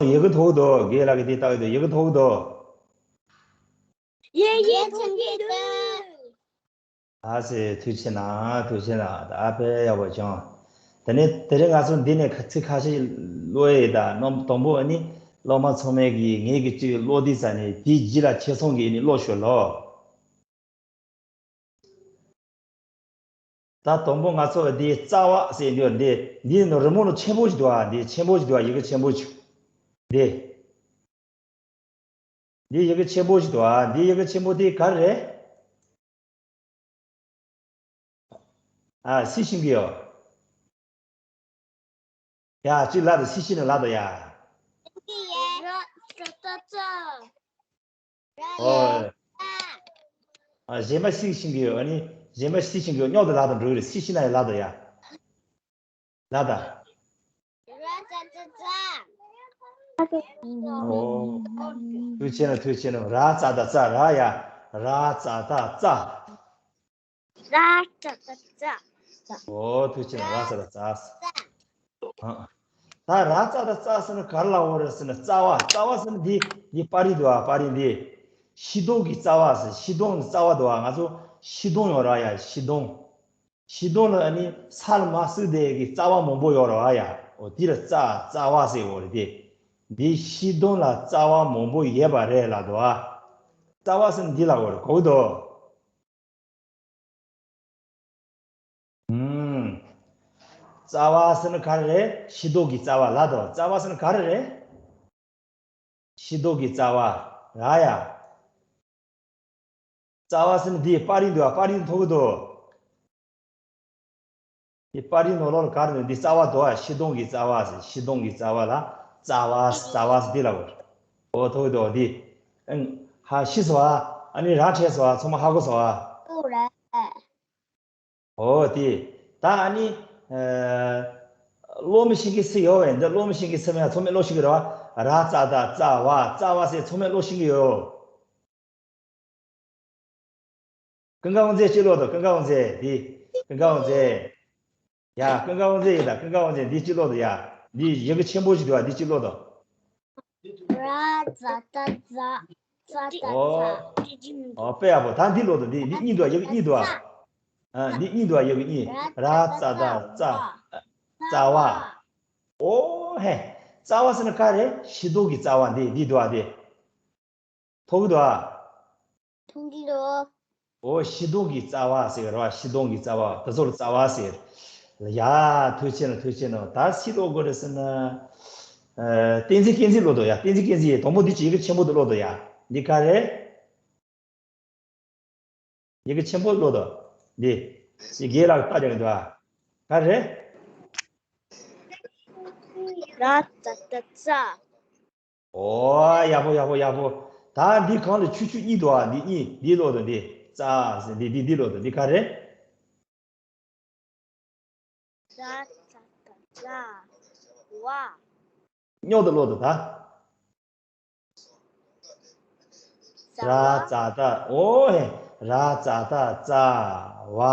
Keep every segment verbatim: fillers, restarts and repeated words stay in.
ཡི་གེ་ཐོགས་འདུག་རྒན་ལགས་ཀྱིས་དེ་ལྟ་གི་འདུག་ཡི་གེ་ཐོགས་འདུག་ཡེ་ཡེ་ཐོན་གྱི་འདུག་ཨ་ཙི། ཐུགས་རྗེ་གནང་། ཐུགས་རྗེ་གནང་། ད་ཨ་ཕའི་ཡག་པོ་བྱུང་། དེ་ནས་དེ་རིང་ང་ཚོ་འདི་ནས་ཁ་ཚིག་ཁ་ཤས་ཀློག་ཡས་ད་ནམ་དང་པོ་ཨ་ནི་སློབ་མ་ཚང་མས་ཀྱིས་ངེད་ཀྱི་ཅིག་ཀློག་དུས་ཙ་ནས་དེའི་རྗེས་ལ་ཁྱེད་ཚང་གིས་ཨ་ནི་ཀློག་ཤོག་ལོ། ད་དང་པོ་ང་ཚོ་འདི་རྩ་བ་ཟེར་འདི་འདི་འདི་ནི་རི་མོ་ནི་ཆེན་པོ་ཞིག་འདུག་ཨ། འདི་ཆེན་པོ་ཞིག་འདུག་ཨ། ཡི་གེ་ཆེན་པོ་ཞིག་འདི། འདི་ཡི་གེ་ཆེན་པོ་ཞིག་འདུག་ཨ། འདི་ཡི་གེ་ཆེན་པོ་དེ་ག་རེ་རེད། ཨ། སི་ཤིང་གི་ཡོད། ཡ། གཅིག་ལབ་དང་། སི་ཤིང་ནི་ལབ་དང་ཡ། ཨོ། ཨ། གཞན་པ་སི་ཤིང་གི་ཡོད། ཨ་ནི་གཞན་པ་སི་ཤིང་གི་ཡོད། རྙོག་དང་ལབ་དང་འགྲོ་གི་རེད། སི་ཤིང་ན་ཡང་ལབ་དང་ཡ། ལབ་དང་། ཨོ། ཐུགས་རྗེ་གནང་། ཐུགས་རྗེ་གནང་། ར་ཙ་ད་རྩ། ར་ཡ། ར་ཙ་ད་རྩ། ར་ཙ་ད་རྩ། ཨོ། ཐུགས་རྗེ་གནང་། ར་ཙ་ད་རྩ། ཨ། ད་ར་ཙ་ད་རྩ་ཟེར་ན་ག་རེ་ལབ་དགོས་རེད་ཟེར་ན། རྩ་བ། རྩ་བ་ཟེར་ན་འདི་འདི་པར་རིས་འདུག་ཨ། པར་རིས་འདི། ཤིང་སྡོང་གི་རྩ་བ་ཟེར། ཤིང་སྡོང་གི་རྩ་བ་འདུག་ཨ། ང་ཚོ་ཤིང་སྡོང་ཡོད་ར་ཡ། ཤིང་སྡོང་། ཤིང་སྡོང་ལ་ཨ་ནི་ས་ལ་མར་བཙུགས་དེ་གི་རྩ་བ་མང་པོ་ཡོད་ར་ཡ། འོ་དེ་ལ་རྩ། རྩ་བ་ཟེར་དགོས་རེད་དེ། འདི་ཤིང་སྡོང་ལ་རྩ་བ་མང་པོ་ཡོད་པ་རེད་ལབ་འདུག་ཨ། རྩ་བ་ཟེར་ན་འདི་ལབ་དགོས་རེད། གོ་གི་འདུག་ཨུམ། རྩ་བ་ཟེར་ན་ག་རེ་རེད། ཤིང་སྡོང་གི་རྩ་བ་ལབ་དང་། རྩ་བ་ཟེར་ན་ག་རེ་རེད། ཤིང་སྡོང་གི་རྩ་བ་ར་ཡ། རྩ་བ་ཟེར་ན་འདི་པར་རིས་འདུག་ཨ། པར་རིས་མཐོང་གི་འདུག་འདི་པར་རིས་ནང་ལོགས་ལ་ག་རེ་འདུག་འདི་རྩ་བ་འདུག་ཨ། ཤིང་སྡོང་གི་རྩ་བ་ཟེར། ཤིང་སྡོང་གི་རྩ་བ་ལ་རྩ་བ། རྩ་བ་ཟེར་འདི་ལབ་དགོས། ཨོ། མཐོང་གི་འདུག་འདི། ཨང་། ཧ་ཤེས་སོང་ཨ། ཨ་ནི་ར་འཕྲད་སོང་ཨ། ཚང་མ་ཧ་གོ་སོང་ཨ། ཨོ་རེད། ཨོ་དེ། ད་ཨ་ནི། ཨ། ཀློག་མི་ཤེས་མཁན་སུ་ཡོད་པས། འདི་ཀློག་མི་ཤེས་མཁན་སུ་མེད། ཚང་མས་ཀློག་ཤེས་ཀྱི་རེད་པ། ར་ཙ་ད་རྩ་བ། རྩ་བ་ཟེར་ཚང་མས་ཀློག་ཤེས་ཀྱི་ཡོད། ཀུན་དགའ་དབང་མཛེས་གཅིག་ཀློག་དང་། ཀུན་དགའ་དབང་མཛེས། འདི་ཀུན་དགའ་དབང་མཛེས། ཡ། ཀུན་དགའ་དབང་མཛེས་ཡིན་ད། ཀུན་དགའ་དབང་མཛེས། འདི་གཅིག་ཀློག་དང་ཡ། འདི་ཡི་གེ་ཆེན་པོ་ཞིག་འདུག་པ། འདི་གཅིག་ཀློག་དང་། ར་ཙ་ད་རྩ། རྩ་ད་རྩ། ཨོ། ཨོ། དཔེ་ཡག་པོ། ད་འདི་ཀློག་དང་། འདི་འདི་གཉིས་འདུག་པ། ཡི་གེ་གཉིས་འདུག་པ། ཨ། འདི་གཉིས་འདུག་པ། ཡི་གེ་གཉིས། ར་ཙ་ད་རྩ། རྩ་བ། ཨོ་ཧེ། རྩ་བ་ཟེར་ན་ག་རེ། ཤིང་སྡོང་གི་རྩ་བ་འདི། འདི་འདུག་པ། འདི། མཐོང་གི་འདུག་ཨ། མཐོང་གི་འདུག་ཨོ། ཤིང་སྡོང་གི་རྩ་བ་ཟེར་གི་རེད་པ། ཤིང་སྡོང་གི་རྩ་བ། དེ་ཚོ་ལ་རྩ་བ་ཟེར། ཡ། ཐུགས་རྗེ་གནང་། ཐུགས་རྗེ་གནང་། ད་སུས་ཀློག་དགོས་རེད་ཟེར་ན། ཨ། བསྟན་འཛིན་བསྟན་འཛིན་ཀློག་དང་ཡ། བསྟན་འཛིན་བསྟན་འཛིན། དང་པོ་འདི་ཅིག་ཡི་གེ་ཆེན་པོ་དེ་ཀློག་དང་ཡ། འདི་ག་རེ། ཡི་གེ་ཆེན་པོ་ཀློག་དང་། འདི། འདི་རྒན་ལགས་རྟགས་རྒྱག་གི་འདུག་ཨ། ག་རེ། ར་ཙ་ད་རྩ། ཨོ། ཡག་པོ། ཡག་པོ། ཡག་པོ། ད་འདི་སྒང་ལ་ཆུ་ཆུ་གཉིས་འདུག་ཨ། འདི་གཉིས། འདི་ཀློག་དང་། འདི་རྩ་ཟེར། འདི་འདི་འདི་ཀློག་དང་། འདི་ག་རེ། ར་ཙ་ད་རྩ་བ། རྙོག་དྲ་ཀློག་དང་། ད་ར་ཙ་ད། ཨོ་ཧེ། ར་ཙ་ད་རྩ་བ།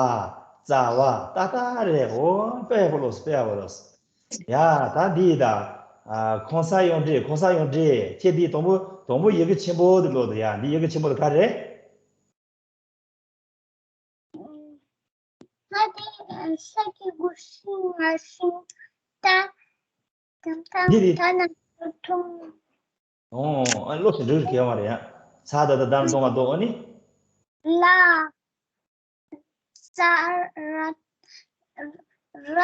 རྩ་བ། ཏག་ཏག་རེད། ཨོ། དཔེ་ཡག་པོ་ཀློག་སོང་། དཔེ་ཡག་པོ་ཀློག་སོང་། ཡ། ད་འདི་ད། ཨ། གོང་ས་ཡོངས་འབྲེལ། གོང་ས་ཡོངས་འབྲེལ། ཁྱེད་འདི་དང་པོ། དང་པོ་ཡི་གེ་ཆེན་པོ་འདི་ཀློག་དང་ཡ། འདི་ཡི་གེ་ཆེན་པོ་འདི་ག་རེ། ས་དེ་ས་གི་གུ་ཤིང་ང་ཤིང་ད། ད་ད་འདི་རེད། ད་ན་ཐུང་། ཨོ། ཨ། ཀློག་ཞིག་འགྲིག་གི་ཡོད་མ་རེད་ཡ། ས་ད་ད་ད་ན་ཐུང་ང་དོ། ཨ་ནི། ལ། ཙ་ར། ར།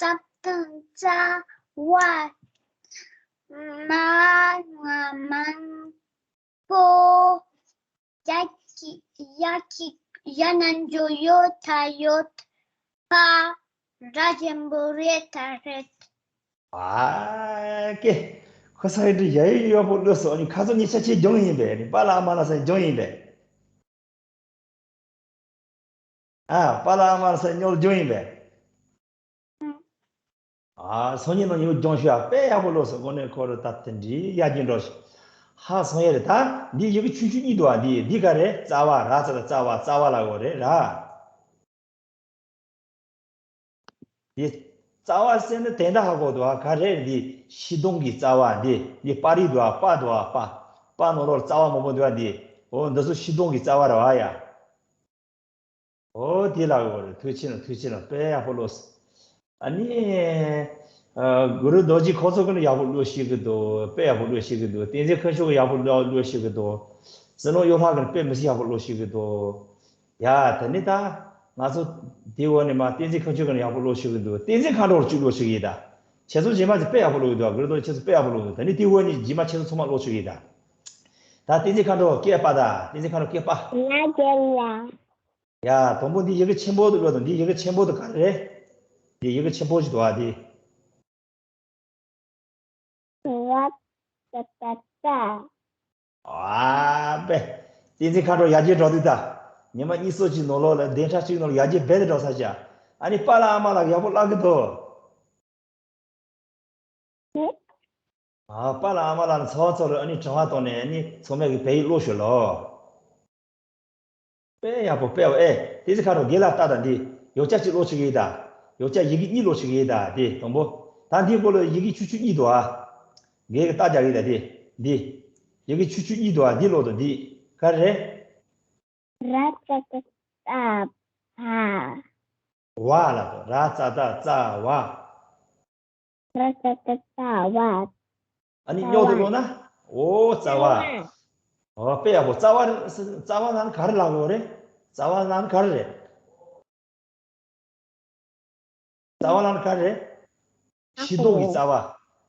ཙ་ད་ཙ་བ། མ་ང་མང་པོ། ཡ་གི་ཡ་གི་ཡ་ན་འཇོ་ཡོ་ད་ཡོད། པ། ར་ཆེན་པོ་རེ་ད་རེད། ཨ་ཀེ། ཁོ་ས་ཡི་འདྲི་ཡ་ཡི་ཡོ་པོ་ལོ་སོ་ནི་ཁ་ཚོ་ཉི་ཆ་ཆེ་ལྗོང་ཡིན་པས། ནི་པ་ལ་མ་ལ་ས་ལྗོང་ཡིན་པས། ཨ། པ་ལ་མ་ལ་ས་ཉོ་ལྗོང་ཡིན་པས། ཨ། སང་ཉིན་ནང་ཉོ་ལྗོང་ཞུ་ཡ། དཔེ་ཡག་པོ་ལོ་སོ། དངོས་གནས་ཁོ་ར་ད་དེ་འདྲི་ཡ་རྒྱུ་འགྲོ་ཞིག་ཧ་སང་ཡ་རེད། ད་འདི་ཡི་གེ་ཆུང་ཆུང་གཉིས་འདུག་ཨ། འདི་འདི་ག་རེད། རྩ་བ། ར་ཙ་ད་རྩ་བ། རྩ་བ་ལ་འོ་རེད་ར། འདི། རྩ་བ་ཟེར་ན་དེ་འདྲ་ཧ་གོ་འདུག་ཨ། ག་རེ་འདི་ཤིང་སྡོང་གི་རྩ་བ་འདི། འདི་པར་རིས་འདུག་ཨ། པ་འདུག་ཨ། པ། པ་ནོར་ལོར་རྩ་བ་མང་པོ་འདུག་ཨ། འདི། འོ་འདི་ཚོ་ཤིང་སྡོང་གི་རྩ་བ་རེད་བ་ཡ། ཨོ་དེ་ལ་འོ་རེད། ཐུགས་རྗེ་ཆེ་གནང་། ཐུགས་རྗེ་ཆེ་གནང་། དཔེ་ཡག་པོ་ཀློག་སོང་། ཨ་ནི། ཨ། གུ་རུ་རྡོ་རྗེ་ཁོ་ཚོ་ཀུན་ནས་ཡག་པོ་ཀློག་ཤེས་ཀྱི་འདུག་དཔེ་ཡག་པོ་ཀློག་ཤེས་ཀྱི་འདུག་བསྟན་འཛིན་ཁ་ཆོ་ཀུན་ཡག་པོ་ཀློག་ཀློག་ཤེས་ཀྱི་འདུག་བསོད་ནམས་གཡོ་ལྷག་ཀུན་དཔེ་མི་སྲིད་ཡག་པོ་ཀློག་ཤེས་ཀྱི་འདུག་ཡ་ད་ནི་ད་ང་ཚོ་དེ་འོག་ནས་མར་བསྟན་འཛིན་ཁ་ཆོ་ཀུན་ཡག་པོ་ཀློག་ཤེས་ཀྱི་འདུག་བསྟན་འཛིན་མཁའ་འགྲོ་ལ་ཅིག་ཀློག་ཤེས་ཀྱི་ཡིན་ད། ཁྱེད་ཚོ་རྗེས་མ་ཚོ་དཔེ་ཡག་པོ་ཀློག་གི་འདུག་གུ་རུ་རྡོ་རྗེ་ཁྱེད་ཚོ་དཔེ་ཡག་པོ་ཀློག་གི་འདུག་ད་ནི་དེ་འོག་ནས་རྗེས་མ་ཁྱེད་ཚོ་ཚང་མ་ཀློག་ཤེས་ཀྱི་ཡིན་ད། ད་བསྟན་འཛིན་མཁའ་འགྲོ་སྐྱེས་པ་ད། བསྟན་འཛིན་མཁའ་འགྲོ་སྐྱེས་པ། ང་རྒན་ལགས། ཡ། དང་པོ་འདི་ཡི་གེ་ཆེན་པོ་དུ་ཀློག་དང་། འདི་ཡི་གེ་ཆེན་པོ་དུ་ག་རེ་རེད། འདི་ཡི་གེ་ཆེན་པོ་ཞིག་འདུག་ཨ། འདི། ར་ཏ་ཏ་ཏ། ཨ་པེ། བསྟན་འཛིན་མཁའ་འགྲོ་ཡར་རྒྱས་འགྲོ་དུས་ད། ཉི་མ་གཉིས་གསུམ་གྱི་ནང་ལོགས་ལ་བདུན་ཕྲག་གཅིག་ནང་ལ་ཡར་རྒྱས་རྦད་དེ་འགྲོ་ས་ཤག་ཨ་ནི་པཱ་ལགས་ཨ་མ་ལགས་ཡག་པོ་བསླབ་གི་འདུག་ཨ། པཱ་ལགས་ཨ་མ་ལགས་ནི་ཚོགས་ཚོགས་ལ་ཨ་ནི་དྲི་བ་བཏང་ནས་ཨ་ནི་ཚང་མས་ཀྱི་བལ་ཡིག་ཀློག་ཤོག་ལོ། དཔེ་ཡག་པོ། དཔེ་ཡག་པོ། ཨེ། བསྟན་འཛིན་མཁའ་འགྲོ་རྒན་ལགས་ལྟ་དང་། འདི་ཡོག་ཅག་གཅིག་ཀློག་ཤེས་ཀྱི་ཡིན་ད། ཡོག་ཅག་ཡི་གེ་གཉིས་ཀློག་ཤེས་ཀྱི་ཡིན་ད། དེ་དང་པོ། ད་འདིའི་སྐོར་ལ་ཡི་གེ་ཆུང་ཆུང་གཉིས་འདུག་ཨ། རྒན་གྱིས་རྟགས་རྒྱག་གི་ཡིན་ད། དེ། འདི། ཡི་གེ་ཆུང་ཆུང་གཉིས་འདུག་ཨ། འདི་ཀློག་དང་། འདི་ག་རེ་རེད། ར་ཙ་ཏ་ཙ་བ། བ་ལ་དང་། ར་ཙ་ཏ་ཙ་བ། ར་ཙ་ཏ་ཙ་བ། ཨ་ནི་རྩ་བ། རྙོག་དུ་ཀློག་ན། འོ་རྩ་བ། རྩ་བ། ཨོ་དཔེ་ཡག་པོ། རྩ་བ། རྩ་བ་ལབ་ན་ག་རེ་ལབ་དགོས་རེད། རྩ་བ་ལབ་ན་ག་རེ་རེད། རྩ་བ་ལབ་ན་ག་རེ་རེད། ཤིང་སྡོང་གི་རྩ་བ།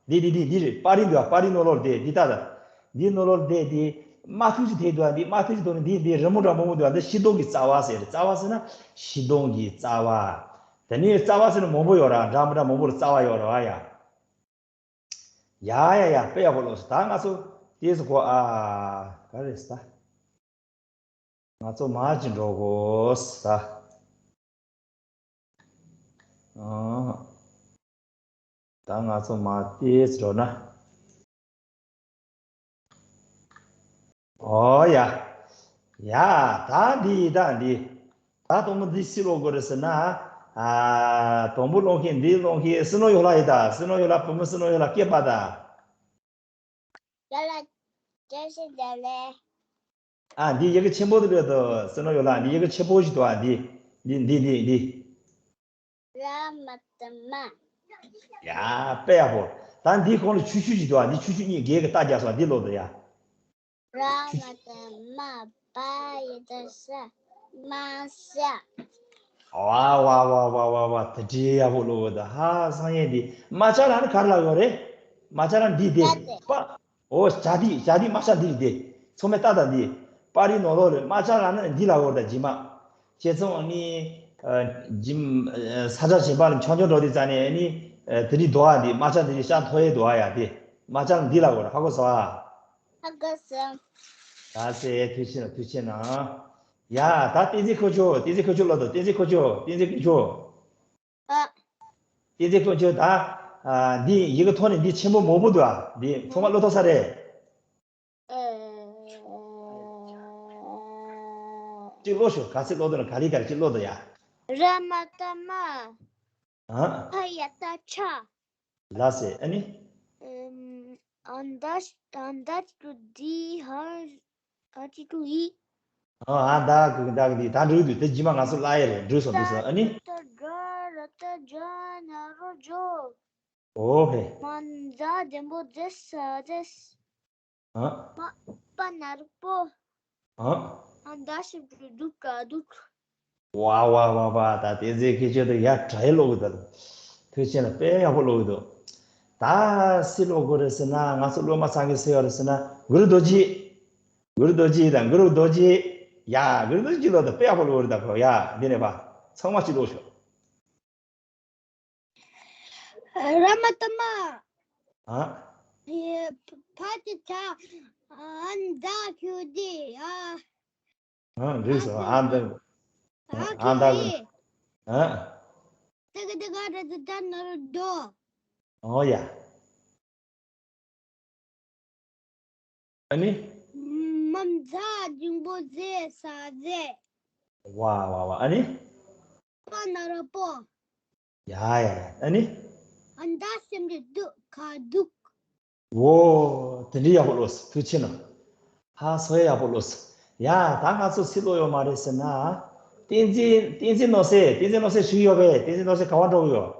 འདི་འདི་འདི་འདི་རེད། པར་རིས་འདུག་ཨ། པར་རིས་ནང་ལོགས་ལ་བསྡད། འདི་ལྟ་ད། འདི་ནང་ལོགས་ལ་བསྡད། འདི་དམར་ཐིག་ཅིག་དེ་འདུག་ཨ། འདི་དམར་ཐིག་ཅིག་འདུག་ནི། འདི་འདི་རི་མོ་འདྲ་མང་པོ་འདུག་ཨ། འདི་ཤིང་སྡོང་གི་རྩ་བ་ཟེར། རྩ་བ་ཟེར་ན་ཤིང་སྡོང་གི་རྩ་བ། དེ་ནས་རྩ་བ་ཟེར་ན་མང་པོ་ཡོད་ར། འདྲ་མི་འདྲ་མང་པོ་ལ་རྩ་བ་ཡོད་ར་བ་ཡ། ཡ་ཡ་ཡ། དཔེ་ཡག་པོ་ཀློག་སོང་། ད་ང་ཚོ་དེས་གོ་ཨ། ག་རེ་ཟ། ང་ཚོ་མར་ཅིག་འགྲོ་དགོས་ཟ། ཨ། ད་ང་ཚོ་མར་དེས་འགྲོ་ན། ཨོ་ཡ། ཡ། ད་འདི་ད་འདི། ད་དང་པོ་འདི་སུས་ཀློག་དགོས་རེད་ཟེར་ན། ཨ། དང་པོ་ཀློག་མཁན། འདི་ཀློག་མཁན་བསོད་ནམས་གཡོ་ལྷག་ཡིན་ད། བསོད་ནམས་གཡོ་ལྷག། བུ་མོ་བསོད་ནམས་གཡོ་ལྷག་སྐྱེས་པ་ད། ཡ་ལ། བཀྲ་ཤིས་བདེ་ལེགས། ཨ། འདི་ཡི་གེ་ཆེན་པོ་དུ་ཀློག་དང་། བསོད་ནམས་གཡོ་ལྷག། འདི་ཡི་གེ་ཆེན་པོ་ཞིག་འདུག་ཨ། འདི། འདི་འདི་འདི་འདི། ར་མ་ཏ་མ། ཡ། དཔེ་ཡག་པོ། ད་འདི་གོང་ལ་ཆུང་ཆུང་ཞིག་འདུག་ཨ། འདི་ཆུང་ཆུང་གཉིས། རྒན་གྱིས་རྟགས་རྒྱག་སོང་། འདི་ཀློག་དང་ཡ། ར་མ་ཏ་མ། བ་ཡ་བཏགས་བྱ། མ་བྱ། ཝ་ཝ་ཝ་ཝ་ཝ་ཝ། དེ་འདྲའི་ཡག་པོ་ཀློག་གི་འདུག་ཧ། སང་ཉིན་འདི་རྨ་བྱ་ལབ་ན་ག་རེ་ལབ་ཡོད་རེད། རྨ་བྱ་ལབ་ན་འདི་དེ། ད་དེ། པ། ཨོ་བྱ་འདི། བྱ་འདི་རྨ་བྱ་འདི་རེད་དེ། ཚང་མས་ལྟ་དང་འདི། པར་རིས་ནང་ལོགས་ལ་རྨ་བྱ་ལབ་ན་འདི་ལབ་ཡོད་རེད་ད། རྗེས་མ། བྱས་ཙང་ནི། ཨ། རྗེས་མ། ཨ། ས་ཆ་གཞན་པ་ལ་ཆུང་ཆུང་འགྲོ་དུས་ཙ་ནས་ནི། ཨ། དེ་འདྲའི་འདུག་ཨ། འདི་རྨ་བྱ་འདི་རེད། ཤ་མཐོ་ཡས་འདུག་ཨ་ཡ། དེ་རྨ་བྱ་ལབ་ན་འདི་ལབ་ཡོད་རེད། ཧ་གོ་སོང་ཨ། ཧ་གོ་སོང་། ད་ཟེར། ཐུགས་རྗེ་ཆེ་གནང་། ཐུགས་རྗེ་ཆེ་གནང་། ཡ། ད་བསྟན་འཛིན་ཁོ་ཁྱོད། བསྟན་འཛིན་ཁོ་ཁྱོད་ལ་དང་། བསྟན་འཛིན་ཁོ་ཁྱོད། བསྟན་འཛིན་ཁོ་ཁྱོད། ཨ། བསྟན་འཛིན་ཁོ་ཁྱོད་ད། ཨ། འདི་ཡི་གེ་ཐོག་ནས་འདི་ཆེན་པོ་མང་པོ་འདུག་ཨ། འདི་ཚང་མ་ཀློག་ཐུབ་ས་རེད། ཨ། གཅིག་ཀློག་ཤོག་ག་ཚོད་ཀློག་འདོད་ན་ག་ལེ་ག་ལེ་གཅིག་ཀློག་དང་ཡ། ར་མ་ཏ་རྨ། ཨ། ཕ་ཡ་བཏགས་ཕྱ། ལགས་སེ། ཨ་ནི། ཨམ། ཨ་མདའ་ཞིག་ཨ་མདའ་ཞིག་ཏུ་འདི་ཧ། ཨ་ཅི་ཏུ་ཡི། ཨ། ཨ་མདའ་གི་མདའ་གི་འདི་ད་འགྲིག་འདུག་དེ་རྗེས་མ་ང་ཚོ་བསླབ་ཡས་རེད། འགྲིག་སོང་། འགྲིག་སོང་། ཨ་ནི། ཏ་ཏ་དགྲ། ར་ཏ་རྒྱ། ན་རོ་རྒྱོ། ཨོ་ཧེ། མ་ཛ་འགྲེང་བུ་མཛེ། ས་མཛེས། ཨ། མ་པ་ན་རོ་པོ། ཨ། ཨ་མདའ་ཞབས་ཀྱུ་ཌུ་ཀ་ཌུ། ཝ་ཝ་ཝ་ཝ། ད་བསྟན་འཛིན་ཁྱེད་ཆོས་དེ་ཡ་དྲག་ཡས་ཀློག་གི་འདུག་ཐུགས་རྗེ་ཆེ་གནང་། དཔེ་ཡག་པོ་ཀློག་གི་འདུག་ད་སུས་ཀློག་དགོས་རེད་ཟེར་ན། ང་ཚོ་སློབ་མ་ཚང་གིས་སུ་ཡོད་རེད་ཟེར་ན། གུ་རུ་རྡོ་རྗེ། གུ་རུ་རྡོ་རྗེ་དང་། གུ་རུ་རྡོ་རྗེ། ཡ། གུ་རུ་རྡོ་རྗེ་ཀློག་དང་། དཔེ་ཡག་པོ་ཀློག་རེད། ད་ཁོ་ཡ། འདི་ནས་པ་ཚང་མ་གཅིག་ཀློག་ཤོག་ར་མ་ཏ་རྨ། ཨ། ཕ་ཏ་ཕྱ། ཨ་མདའ་ཞབས་ཀྱུ་ཌི། ཨ། ཨ། འགྲིག་སོང་། ཨ་མདའ། ཨ་མདའ། ཨ། ཏ་ག་ཏ་ག་ར་ཏ་རྒྱ་ན་རོ་རྒྱོ། ཨོ་ཡ། ཨ་ནི། མ་ཛ་འགྲེང་བུ་མཛེ། ས་མཛེས། ཝ་ཝ་ཝ། ཨ་ནི། པ་ན་རོ་པོ། ཡ་ཡ་ཡ། ཨ་ནི། ཨ་མདའ་སེམས་རེ་སྡུག་ཁ་སྡུག་འོ། དེ་འདྲའི་ཡག་པོ་ཀློགས་སོང་། ཐུགས་རྗེ་གནང་། ཧ་སོ་ཡག་པོ་ཀློགས་སོང་། ཡ། ད་ང་ཚོ་སུ་ཀློག་ཡོད་མ་རེད་ཟེར་ན། བསྟན་འཛིན། བསྟན་འཛིན་ནོར་སྲིད། བསྟན་འཛིན་ནོར་སྲིད་ཞུ་ཡོད་པས། བསྟན་འཛིན་ནོར་སྲིད་ག་པར་འགྲོ་གི་ཡོད།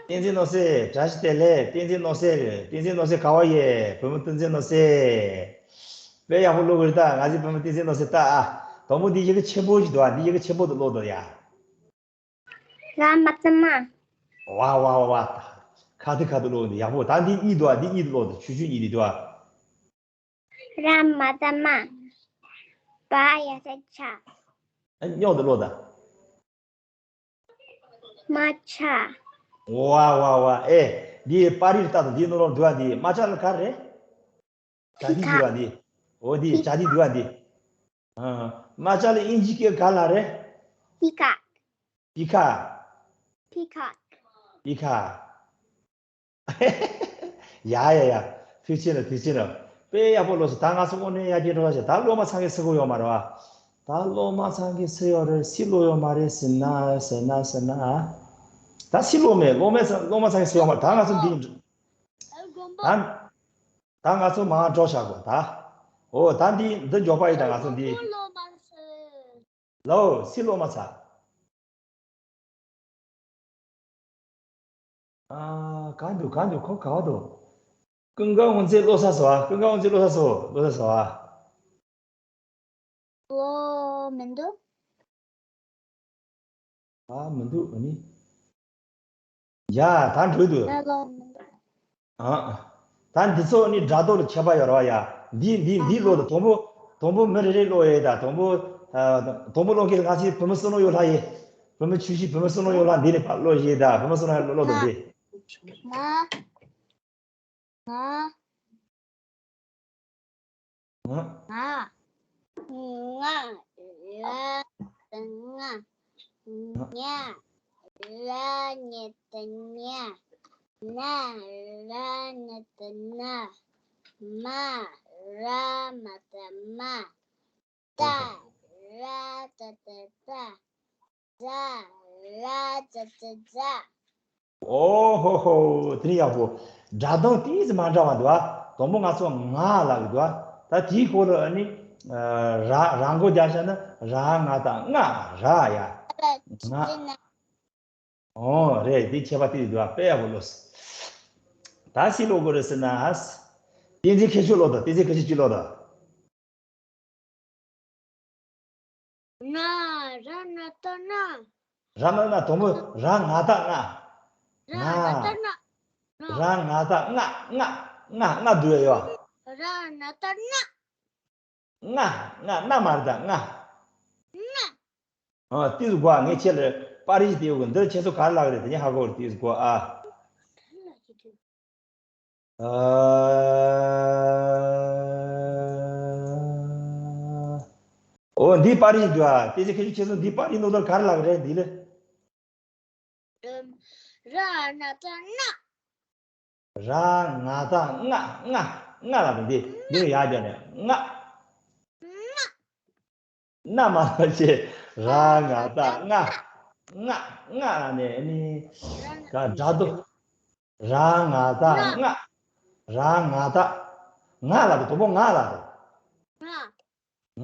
བསྟན་འཛིན་ནོར་སྲིད། བཀྲ་ཤིས་བདེ་ལེགས། བསྟན་འཛིན་ནོར་སྲིད། བསྟན་འཛིན་ནོར་སྲིད་ག་པར་ཡོད། བུ་མོ་བསྟན་འཛིན་ནོར་སྲིད། དཔེ་ཡག་པོ་ཀློག་གི་རེད་ད། ང་ཚོའི་བུ་མོ་བསྟན་འཛིན་ནོར་སྲིད་ད། ཨ། དང་པོ་འདི་ཡི་གེ་ཆེན་པོ་ཞིག་འདུག་ཨ། འདི་ཡི་གེ་ཆེན་པོ་དུ་ཀློག་དང་ཡ། ར་མ་ཏ་རྨ། ཝ་ཝ་ཝ་ཝ། ཁ་ཐུག་ཁ་ཐུག་ཀློག་འདི་ཡག་པོ། ད་འདི་གཉིས་འདུག་ཨ། འདི་གཉིས་དུ་ཀློག་དང་། ཆུང་ཆུང་གཉིས་འདི་འདུག་ཨ། ར་མ་ཏ་རྨ། བ་ཡ་བཏགས་བྱ། ཨ། རྙོག་དུ་ཀློག་དང་། རྨ་བྱ། ཝ་ཝ་ཝ། ཨེ། འདི་པར་རིས་ལྟ་དང་། འདི་ནང་ལོགས་འདུག་ཨ། འདི་རྨ་བྱ་ལ་ག་རེ་རེད། བྱ་དེ་འདུག་ཨ་འདི། འོ་འདི་བྱ་དེ་འདུག་ཨ་འདི། ཨ། རྨ་བྱ་ལ་དབྱིན་ཇི་སྐད་ག་ལབ་རེད། Peacock. Peacock. Peacock. Peacock. ཡ་ཡ་ཡ། ཐུགས་རྗེ་གནང་། ཐུགས་རྗེ་གནང་། དཔེ་ཡག་པོ་ཀློགས་སོང་། ད་ང་ཚོ་དངོས་གནས་ཡར་རྒྱས་འགྲོ་བ་བྱས། ད་སློབ་མ་ཚང་གིས་སུ་ཀློག་ཡོད་མ་རེད་པ། ད་སློབ་མ་ཚང་གིས་སུ་ཡོད་རེད། སུ་ཀློག་ཡོད་མ་རེད་ཟེར་ན། ཟེར་ན། ཟེར་ན། ད་སུ་ཀློག་མེད། སློབ་མ་ཚང་། སློབ་མ་ཚང་གིས་སུ་ཡོད་མ་རེད། ད་ང་ཚོ་འདི། ད། ད་ང་ཚོ་མར་འགྲོ་བཞག་གོ་ད། འོ་ད་འདི་འདི་མགྱོགས་པ་ཡིན། ད་ང་ཚོ་འདི། ལོ། སུས་ཀློག་མ་ཚར། ཨ། གང་འདུག་གང་འདུག་ཁོ་ག་བ་འདུག་ཀུན་དགའ་དབང་འཛིན་ཀློག་ཚར་སོང་ཨ། ཀུན་དགའ་དབང་འཛིན་ཀློག་ཚར་སོང་། ཀློག་ཚར་སོང་ཨ། ཀློག་མི་འདུག་ཨ། མི་འདུག་ཨ་ནི། ཡ། ད་འགྲོ་འདུག་ད་ཀློག་མི་འདུག་ཨ། ད་འདི་ཚོ་ནི་སྒྲ་དོག་ལ་ཁྱད་པར་ཡོད་རེད་པ་ཡ། འདི་འདི་འདི་ཀློག་དང་། དང་པོ། དང་པོ་མི་རེ་རེ་ཀློག་ཡས་དང་། དང་པོ། ཨ། དང་པོ་ཀློག་མཁན་ང་ཚོའི་བུ་མོ་བསོད་ནམས་གཡོ་ལྷ་ཡིན། བུ་མོ་ཆུང་ཤོས། བུ་མོ་བསོད་ནམས་གཡོ་ལྷ་འདི་ནས་ཕར་ཀློག་ཡས་དང་། བུ་མོ་བསོད་ནམས་ཀློག་དང་འདི། ང་། ང་། ང་། ང་། ང་། ལ་ང་། ཉ། ལ་ཉ་བཏགས་ཉ། ན། ར་ན་བཏགས་ན། མ། ར་མ་བཏགས་མ། ཏ། ར་ཏ་བཏགས་ཏ། ཛ། ར་ཛ་བཏགས་ཛ། ཨོ་ཧོ་ཧོ། དེ་ནི་ཡག་པོ། སྒྲ་གདངས་ཏོག་ཙམ་མ་འདྲ་བ་འདུག་ཨ། དང་པོ་ང་ཚོ་ང་ལབ་ཀྱི་འདུག་ཨ། ད་དེའི་སྐོར་ལ་ནི། ཨ། ར། ར་མགོ་རྒྱབ་བཞག་ན་ར་ང་བཏགས་ང་། ར་ཡ། ང་། ཨོ་རེད། དེ་ཁྱད་པར་དེ་འདུག་ཨ། དཔེ་ཡག་པོ་ཀློགས། ད་སུས་ཀློག་དགོས་རེད་ཟེར་ན། བསྟན་འཛིན་མཁས་མཆོག་ཀློག་དང་། བསྟན་འཛིན་མཁས་མཆོག་གཅིག་ཀློག་དང་། ང་། ར་ན་བཏགས་རྣ། ར་ན་བཏགས་རྣ། དང་པོ་ར་ང་བཏགས་རྔ། ར་ང་བཏགས་རྔ། ར་ང་བཏགས་རྔ། རྔ། རྔ། རྔ་འདུག་ཡ། ཡོད། ར་ན་བཏགས་རྔ། རྔ། རྔ། རྔ་མ་རེད་ད། རྔ། རྔ། ཨ། ཏོག་ཙམ་སྒུག་ཨ། ངས་ཁྱེད་ལ་པར་རིས་དེ་ཡོད་གི། འདིར་ཁྱེད་ཚོ་ག་རེ་ལབ་ཀྱི་རེད། དེ་ནས་ཧ་གོ་རེད། ཏོག་ཙམ་སྒུག་ཨ། ཨ། འོ། འདི་པར་རིས་འདུག་ཨ། དེ་ཚེ་ཁྱེད་ཚོ། ཁྱེད་ཚོ་འདི་པར་རིས་ནང་དོན་ག་རེ་ལབ་ཀྱི་རེད། འདི་ལ། ར་ན་བཏགས་རྔ། ར་ང་བཏགས་རྔ། རྔ། རྔ་ལབ་དང་། འདི། འདི་ལ་ཡར་རྒྱབ་ནས་རྔ། རྔ། རྔ་མ་ལབ་ཅེས། ར་ང་བཏགས་རྔ། རྔ། རྔ་ལབ་ནས་ནི། ག་སྒྲ་དོ། ར་ང་བཏགས་རྔ། ར་ང་བཏགས། ང་ལབ་དང་། དང་པོ་ང་ལབ་དང་། ང་།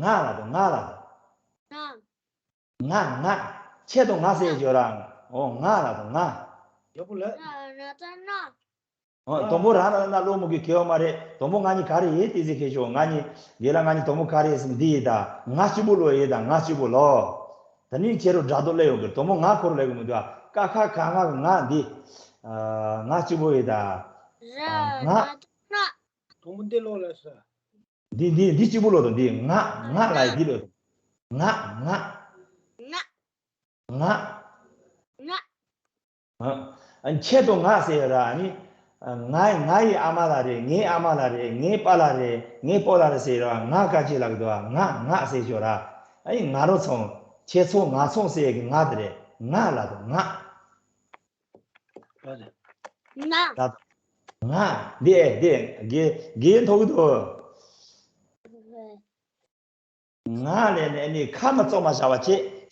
ང་ལབ་དང་། ང་ལབ་དང་། ང་། ང་། ང་། ཁྱེད་དང་ང་ཟེར་ཡོད་ར། འོ། ང་ལབ་དང་། ང་། ཡག་པོ་ལབ། ར་ན་བཏགས་རྣ། ཨ། དང་པོ་ར་ན་བཏགས་རྣ་ཀློག་མི་དགོས། གལ་ཡོད་མ་རེད། དང་པོ་ང་གཉིས་ག་རེ་ཡིན། བསྟན་འཛིན་མཁས་མཆོག་ང་གཉིས། རྒན་ལགས་ང་གཉིས་དང་པོ་ག་རེ་ཡིན་ཟེར་ན་འདི་ཡིན་ད། ང་གཅིག་པོ་ཀློག་ཡིན་ད། ང་གཅིག་པོ་ལོ། ད་ནི་ཁྱེད་རང་སྒྲ་དོག་སླེབས་ཡོང་གི། དང་པོ་ང་ཁོ་རང་ལབ་གི་མི་འདུག་ཨ། ཀ་ཁ་ག་ང་གི་ང་འདི། ཨ། ང་གཅིག་པོ་ཡིན་ད། ར་ང་། ན་བཏགས་རྣ། དང་པོ་འདི་ཀློག་ལ་ས། འདི། འདི། འདི་གཅིག་པོ་ཀློག་དང་། འདི། ང་། ང་ལབ་ཡ་འདི་ཀློག་དང་། ང་། ང་། ང་། ང་། ང་། ཨ། ཁྱེད་དང་ང་ཟེར་ཡོད་ར། ཨ་ནི། ང་། ང་ཡི་ཨ་མ་ལ་རེད། ངའི་ཨ་མ་ལ་རེད། ངའི་པཱ་ལགས་རེད། ངའི་སྤོ་ལགས་རེད་ཟེར་ཡོད་ར། ང་ག་ཅི་ལབ་ཀྱི་འདུག་ཨ། ང་། ང་ཟེར་ཡོད་ར། ཨ་ནི་ང་རང་ཚོ། ཁྱེད་ཚོ། ང་ཚོ་ཟེར་ཡ་གི་ང་དེ་རེད། ང་ལབ་དང་། ང་། ང་། ད། ང་། འདི། འདི། རྒན། རྒན་མཐོང་གི་འདུག་ང་ལབ་ནས་ནི་ཁ་མ་བཙུམ་མ་བཞག་པ་བྱེད།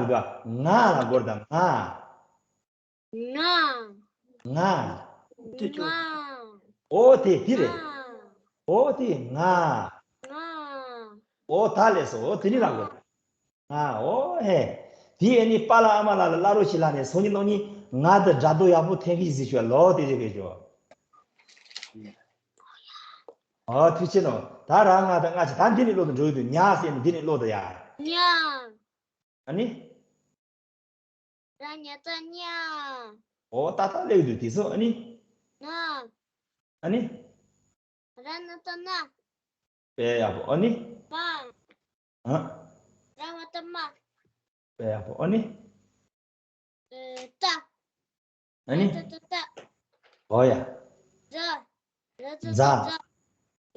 ལབ་གི་འདུག་ཨ། ང་ལབ་དགོས་རེད་ད། ང་། ང་། ང་། ང་། ཨོ་དེ་དེ་རེད། ང་། ཨོ་དེ་ང་། ང་། ཨོ་ད་ལས་སོ། ཨོ་དེ་ནི་ལབ་དགོས། ང་། ཨོ་ཧེ། དེ་ཨ་ནི་པཱ་ལགས་ཨ་མ་ལགས་ལ་བླ་རོགས་ཤིག་ལབ་ནས་སང་ཉིན་གནངས་ཉིན་ང་དང་སྒྲ་དོ་ཡག་པོ་འཐེན་གི་ཟིག་ཤོད་ལོ། དེ་རེད་པས་ཅོ། ཨོ་ཐུགས་ཆེ་ནོ། ད་ར་ང་དང་ང་ཆེ་ད་འདི་ནས་ཀློག་ཏུ་འགྲོ་གི་འདུག་ཉ་ཟེར་ནས་འདི་ནས་ཀློག་ཏུ་ཡ། ཉ། ཨ་ནི། ར་ཉ་ཏ་ཉ། ཨོ་ཏ་ཏ་ལེགས་འདུག་དེ་ཚོ་ཨ་ནི། ན། ཨ་ནི། ར་ན་ཏ་ན། དཔེ་ཡག་པོ་ཨ་ནི། མ། ཨ། ར་མ་ཏ་མ། དཔེ་ཡག་པོ་ཨ་ནི། ཨ། ཏ། ཨ་ནི། ཏ་ཏ་ཏ། ཨོ་ཡ། ཛ། ར་ཛ་ཛ། ཛ། ཛ།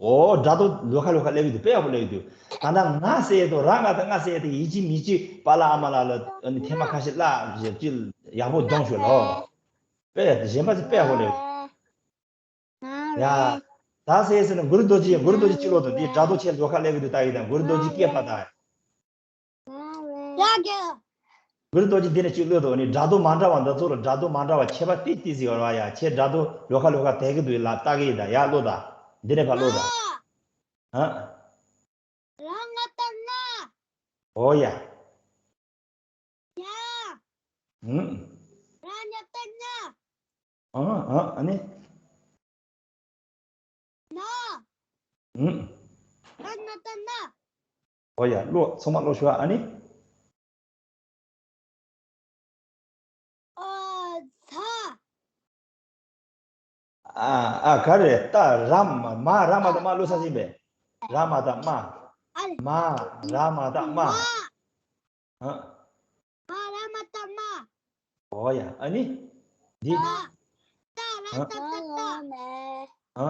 ཨོ་སྒྲ་དོ་ལོ་ཁ་ལོ་ཁ་སླེབས་ཀྱི་འདུག་དཔེ་ཡག་པོ་སླེབས་ཀྱི་འདུག་ད་ལྟ་ང་ཟེར་ཡས་དོ་ར་ང་དང་ང་ཟེར་ཡས་དེ་ཡིན་གཅིག་མིན་གཅིག་པཱ་ལགས་ཨ་མ་ལགས་ལ་ཨ་ནི་ཐེངས་མ་ཁ་ཤས་བཀླགས་ཅིག་ཡག་པོ་སྦྱོང་ཤོག་ལོ། དཔེ་གཞན་པ་ཅིག་དཔེ་ཡག་པོ་སླེབས། ཡ། ད་ཟེར་ཟེར་ན་གུ་རུ་རྡོ་རྗེ་གུ་རུ་རྡོ་རྗེ་ཅིག་ཀློག་དང་འདི་སྒྲ་དོ་ཆེ་ལོ་ཁ་སླེབས་ཀྱི་འདུག་ད་ཡིན་དང་གུ་རུ་རྡོ་རྗེ་སྐད་པ་དང་། ཡ་གི། གུ་རུ་རྡོ་རྗེ་འདི་ནས་ཅིག་ཀློག་དང་ནི་སྒྲ་དོ་མ་འདྲ་བ་འདི་ཚོ་ལ་སྒྲ་དོ་མ་འདྲ་བ་ཁྱད་པར་ཏིག་ཏིག་ཟིག་ཡོད་ར་ཡ། ཁྱེད་སྒྲ་དོ་ལོ་ཁ་ལོ་ཁ་དེ་གི་འདུག་ལ་ལྟ་གི་ཡིན་ད་ཡ་ཀློག་ད། འདི་ནས་ཕར་ཀློག་ད། ཧ། ར་ང་ཏ་ང་། ཨོ་ཡ། ཡ། ཧུམ། ར་ཉ་ཏ་ཉ། ཨ་ཨ་ཨ་ནི། ན། ཧུམ། ར་ན་ཏ་ན། ཨོ་ཡ་ཀློག་ཚང་མ་ཀློག་ཤོག་ཨ་ནི། ཨ་ཚ། ཨ་ཨ་ག་རེ་ད་ར་མ་མ་ར་མ་ད་མ་ཀློག་ས་ཟིན་པས། ར་མ་ད་མ། ཨ་ལེ། མ་ར་མ་ད་མ། མ། ཨ། མ་ར་མ་ཏ་མ། ཨོ་ཡ་ཨ་ནི། འདི། ཏ། ཏ་ར་ཏ་ཏ་ཏ། ཨ།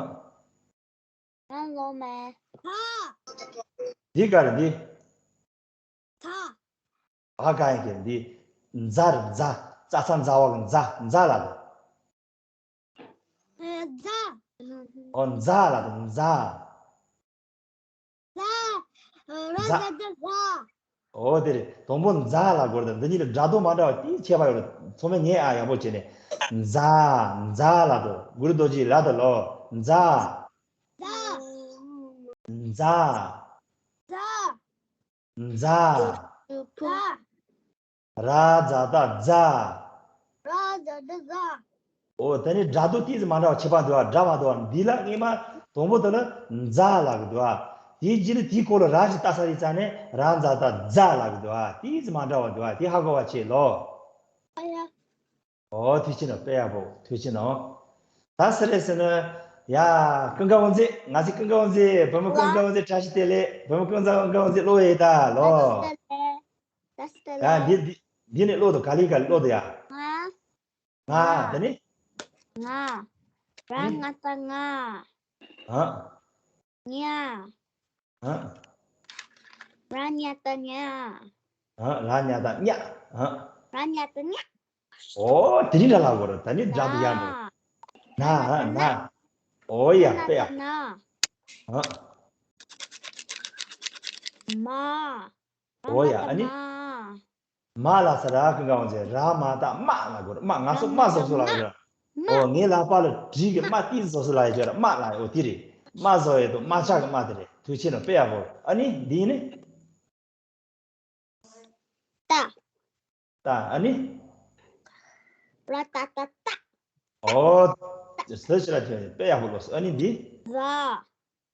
ང་ལོ་མེ། ཐ། འདི་ག་རེ་འདི། ཐ། ཨ་ག་ཡ་གི་འདི། ཛ་རེད་ཛ། ཙ་ཚ་ཛ་བ་གི་ཛ་ཛ་ལ་དོ། ཨ་ཛ། ཨོ་ཛ་ལ་དོ་ཛ། ཛ། ར་ཛ་ཛ་ཛ། ཨོ་དེ་རེད། དང་པོ་ཛ་ལ་དགོས་རེད། འདི་གཉིས་ལ་སྒྲ་དོ་མ་འདྲ་བ་དེའི་ཁྱད་པར་ཡོད་རེད། ཚང་མས་ཉན་ཨ་ཡག་པོ་བྱས་ནས། ཛ། ཛ་ལ་དོ། གུ་རུ་རྡོ་རྗེ་ལ་དོ་ལོ། ཛ། ཛ། ཛ། ཛ། ཛ། ཛ། ར་ཛ་ད་ཛ། ར་ཛ་ད་ཛ། ཨོ་དེ་ནི་སྒྲ་དོ་ཏིས་མ་འདྲ་བ་ཁྱད་པར་འདུག་ཨ། འདྲ་མ་འདུག་ཨ། འདི་ལ་སྔས་མ་དང་པོ་དེ་ལ་ཛ་ལབ་གི་འདུག་ཨ། དེའི་རྗེས་ལ་དེའི་སྐོར་ལ་ར་ཞིག་ལྟ་ས་ཡིན་ཙང་ནས་ར་ཛ་ད་ཛ་ལབ་གི་འདུག་ཨ། ཏིས་མ་འདྲ་བ་འདུག་ཨ། དེ་ཧ་གོ་བ་བྱེད་ལོ། ཨ་ཡ། ཨོ་ཐུགས་རྗེ་ཆེ་ནོ། དཔེ་ཡག་པོ་ཐུགས་རྗེ་ཆེ་ནོ། ད་སེ་རེ་ཟེར་ན། ཡ། ཀུན་དགའ་དབང་འཛིན། ང་ཚོའི་ཀུན་དགའ་དབང་འཛིན། བུ་མོ་ཀུན་དགའ་དབང་འཛིན། བཀྲ་ཤིས་བདེ་ལེགས། བུ་མོ་ཀུན་དགའ་དབང་འཛིན་ཀློག་ཡས་ད་ལོ། ད་འདི་འདི་འདི་ནས་ཀློག་དང་། ག་ལེ་ག་ལེ་ཀློག་དང་ཡ། ང་། ང་། དེ་ནས། ང་། ར་ང་བཏགས་ང་། ཨ། ཉ། ཨ། ར་ཉ་བཏགས་རྙ། ཨ། ར་ཉ་བཏགས་རྙ། ཨ། ར་ཉ་བཏགས་རྙ། ཨོ། དེ་རིང་འདྲ་ལ་གོ་ར། ད་ནི་འདྲ་འདུག་ཡ་འགྲོ། ན། ན། ན། ཨོ་ཡ། དཔེ་ཡ། ན། ཨ། མ། ཨོ་ཡ། ཨ་ནི། མ། མ་ལ་ས་ར་ཀུན་དགའ་དབང་འཛིན། ར་མ་བཏགས་རྨ་ལ་གོ་ར། རྨ། ང་ཚོ་རྨ་བཟོ་བཟོ་ལ་གོ་ར། ཨོ། ངའི་ལག་པ་ལ་གྲི་གི་རྨ་ཏིག་བཟོ་བཟོ་ལ་ཡོད་ར། རྨ་ལ། ཨོ་དེ་རེད། རྨ་བཟོ་ཡས་དང་རྨ་ཆག་གི་རྨ་དེ་རེད། ཐུགས་ཆེ་ནོ། དཔེ་ཡག་པོ། ཨ་ནི་འདི་ནི། ཏ། ཏ། ཨ་ནི། ར་ཏ་བཏགས་རྟ། ཨོ། ཟ་ཞིག་ལ་ཐོན། དཔེ་ཡག་པོ་ལོས། ཨ་ནི་འདི། ཛ།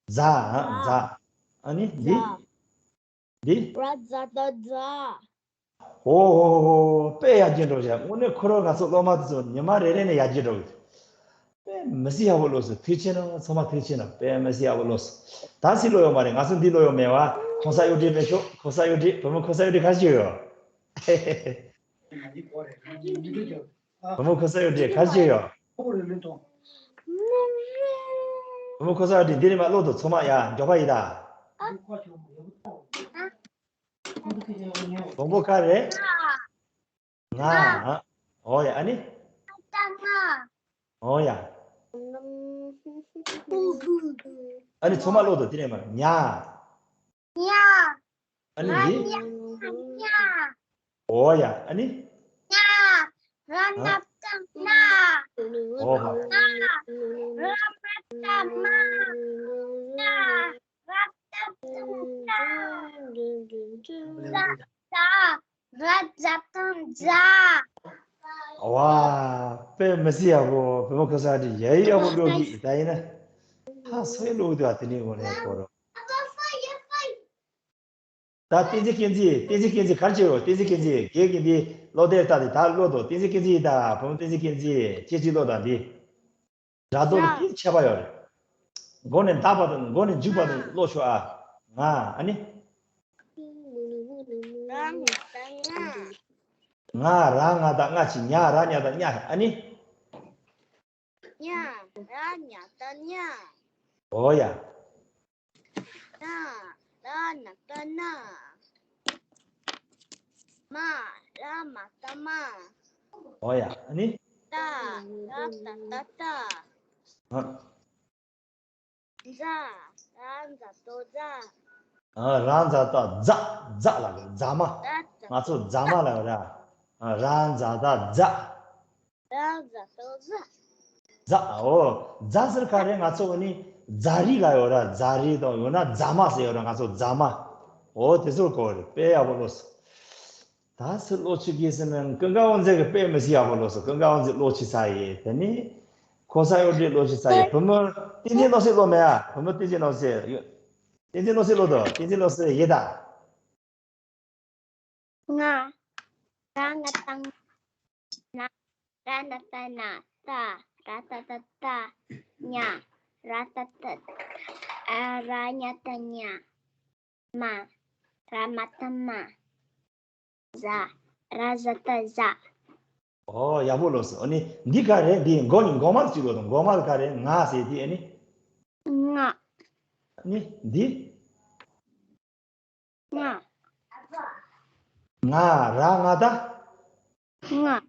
ཛ། ཛ། ཛ། ཨ་ནི་འདི། ཛ། འདི། ར་ཛ་བཏགས་ཛ། ཨོ་ཧོ་ཧོ། དཔེ་ཡག་གི་འགྲོ་བཞག་དངོས་གནས་ཁོ་རང་ང་ཚོ་སློབ་མ་དེ་ཚོ་ཉི་མ་རེ་རེ་ནས་ཡག་གི་འགྲོ་གི། དཔེ་མི་སྲིད་ཡག་པོ་ལོས་སོ། ཐུགས་ཆེ་ནོ། ཚང་མ་ཐུགས་ཆེ་ནོ། དཔེ་མི་སྲིད་ཡག་པོ་ལོས་སོ། ད་སྲིད་ལོ་ཡོད་མ་རེད། ང་ཚོ་འདི་ལོ་ཡོད་མེད་བ། གོང་ས་གཡུ་སྒྲོན་མེ་ཤོག་གོང་ས་གཡུ་སྒྲོན། བུ་མོ་གོང་ས་གཡུ་སྒྲོན་ག་རེ་བྱེད་ཡོད། བུ་མོ་གོང་ས་གཡུ་སྒྲོན་ག་རེ་བྱེད་ཡོད། བུ་མོ་གོང་ས་གཡུ་སྒྲོན་འདི་ནས་མར་ཀློག་དང་། ཚང་མ་ཡ་མགྱོགས་པ་ཡིན་ད། དང་པོ་ག་རེ། ང་། ཨོ་ཡ། ཨ་ནི། ཨོ་ཡ། ཨ་ནི་ཚང་མ་ཀློག་དང་། དེ་ནས་མར། ཉ། ཉ། ཨ་ནི་འདི། ཉ། ཉ། ཨོ་ཡ། ཨ་ནི། ཉ། ར་ན་བཏགས་རྣ། ཨོ་ཧ། ཉ། ར་མ་བཏགས་རྨ། ཉ། ར་ཏ་བཏགས་རྟ། ཛ། ཛ། ར་ཛ་བཏགས་ཛ། ཝ། དཔེ་མི་སྲིད་ཡག་པོ། བུ་མོ་གོང་ས་གཡུ་སྒྲོན་ཡ་ཡི་ཡག་པོ་ཀློག་གི། ད་ཡིན་ན། ཧ་སོ་ཡི་ཀློག་འདུག་ཨ། དེ་ནས་འོ་ནས་ཀོ་རོ། ད་བསྟན་འཛིན་བསྟན་འཛིན། བསྟན་འཛིན་བསྟན་འཛིན་ག་རེ་བྱེད་ཡོད། བསྟན་འཛིན་བསྟན་འཛིན། རྒན་གྱིས་འདི་ཀློག་དེབ་ལྟ་དེ་ད་ཀློག་དང་། བསྟན་འཛིན་བསྟན་འཛིན་ཡིན་ད། བུ་མོ་བསྟན་འཛིན་བསྟན་འཛིན། ཁྱེད་ཅིག་ཀློག་དང་འདི། སྒྲ་དོ་ལ་ཏིག་ཁྱད་པར་ཡོད་རེད། མགོ་ནས་འདག་པ་དང་མགོ་ནས་མཇུག་བར་དུ་ཀློག་ཤོག་ཨ། ང་། ཨ་ནི། ང་། ར་ང་བཏགས་རྔ་བྱས། ཉ། ར་ཉ་བཏགས་རྙ། ཨ་ནི། ཉ། ར་ཉ་བཏགས་རྙ། ཨོ་ཡ། ན། ར་ན་བཏགས་རྣ། མ། ར་མ་བཏགས་རྨ། ཨོ་ཡ། ཨ་ནི། ཏ། ར་ཏ་བཏགས་རྟ། ཨ། ཛ། ར་ཛ་བཏགས་ཛ། ཨ། ར་ཛ་བཏགས་ཛ། ཛ་ལ་གི་ཛ་མ། ཛ་ཛ། ང་ཚོ་ཛ་མ་ལ་ར། ཨ། ར་ཛ་བཏགས་ཛ། ར་ཛ་བཏགས་ཛ། ཛ། ཨོ། ཛ་ཟེར་ག་རེ། ང་ཚོ་ནི་ཛ་རི་ལ་ཡོད་ར། ཛ་རི་དང་ཡང་ན་ཛ་མ་ཟེར་ཡོད་ར། ང་ཚོ་ཛ་མ། ཨོ་དེ་ཚོ་གོ་རེད། དཔེ་ཡག་པོ་ལོས། ད་སུ་ཀློག་བྱེད་ཀྱི་ཟེར་ན། ཀུན་དགའ་དབང་འཛིན་གྱི་དཔེ་མི་སྲིད་ཡག་པོ་ལོས་སོ། ཀུན་དགའ་དབང་འཛིན་ཀློག་བྱེད་ས་ཡིན། དེ་ནི་གོང་ས་གཡུ་སྒྲོན་ཀློག་བྱེད་ས་ཡིན། བུ་མོ་བསྟན་འཛིན་ཀློག་སྲོལ་ཀློག་མེད་ཨ། བུ་མོ་བསྟན་འཛིན་ཀློག་སྲོལ། བསྟན་འཛིན་ཀློག་སྲོལ་ཀློག་དང་། བསྟན་འཛིན་ཀློག་སྲོལ་ཡིན་ད། ང་། ར་ང་བཏགས་ན། ར་ན་བཏགས་ན། ཏ། ར་ཏ་བཏགས་ཏ། ཉ། ར་ཏ་བཏགས། ཨ། ར་ཉ་བཏགས་ཉ། མ། ར་མ་བཏགས་མ། ཛ། ར་ཛ་བཏགས་ཛ། ཨོ་ཡག་པོ་ལོས་སོ། ཨ་ནི་འདི་ག་རེ། འདི་མགོ་ནི་མགོ་མ་ཅིག་ལོ་དང་། མགོ་མ་ག་རེ། ང་ཟེར་དེ། ཨ་ནི། ང་། ཨ་ནི་འདི། ང་། ང་། ར་ང་བཏགས། ང་།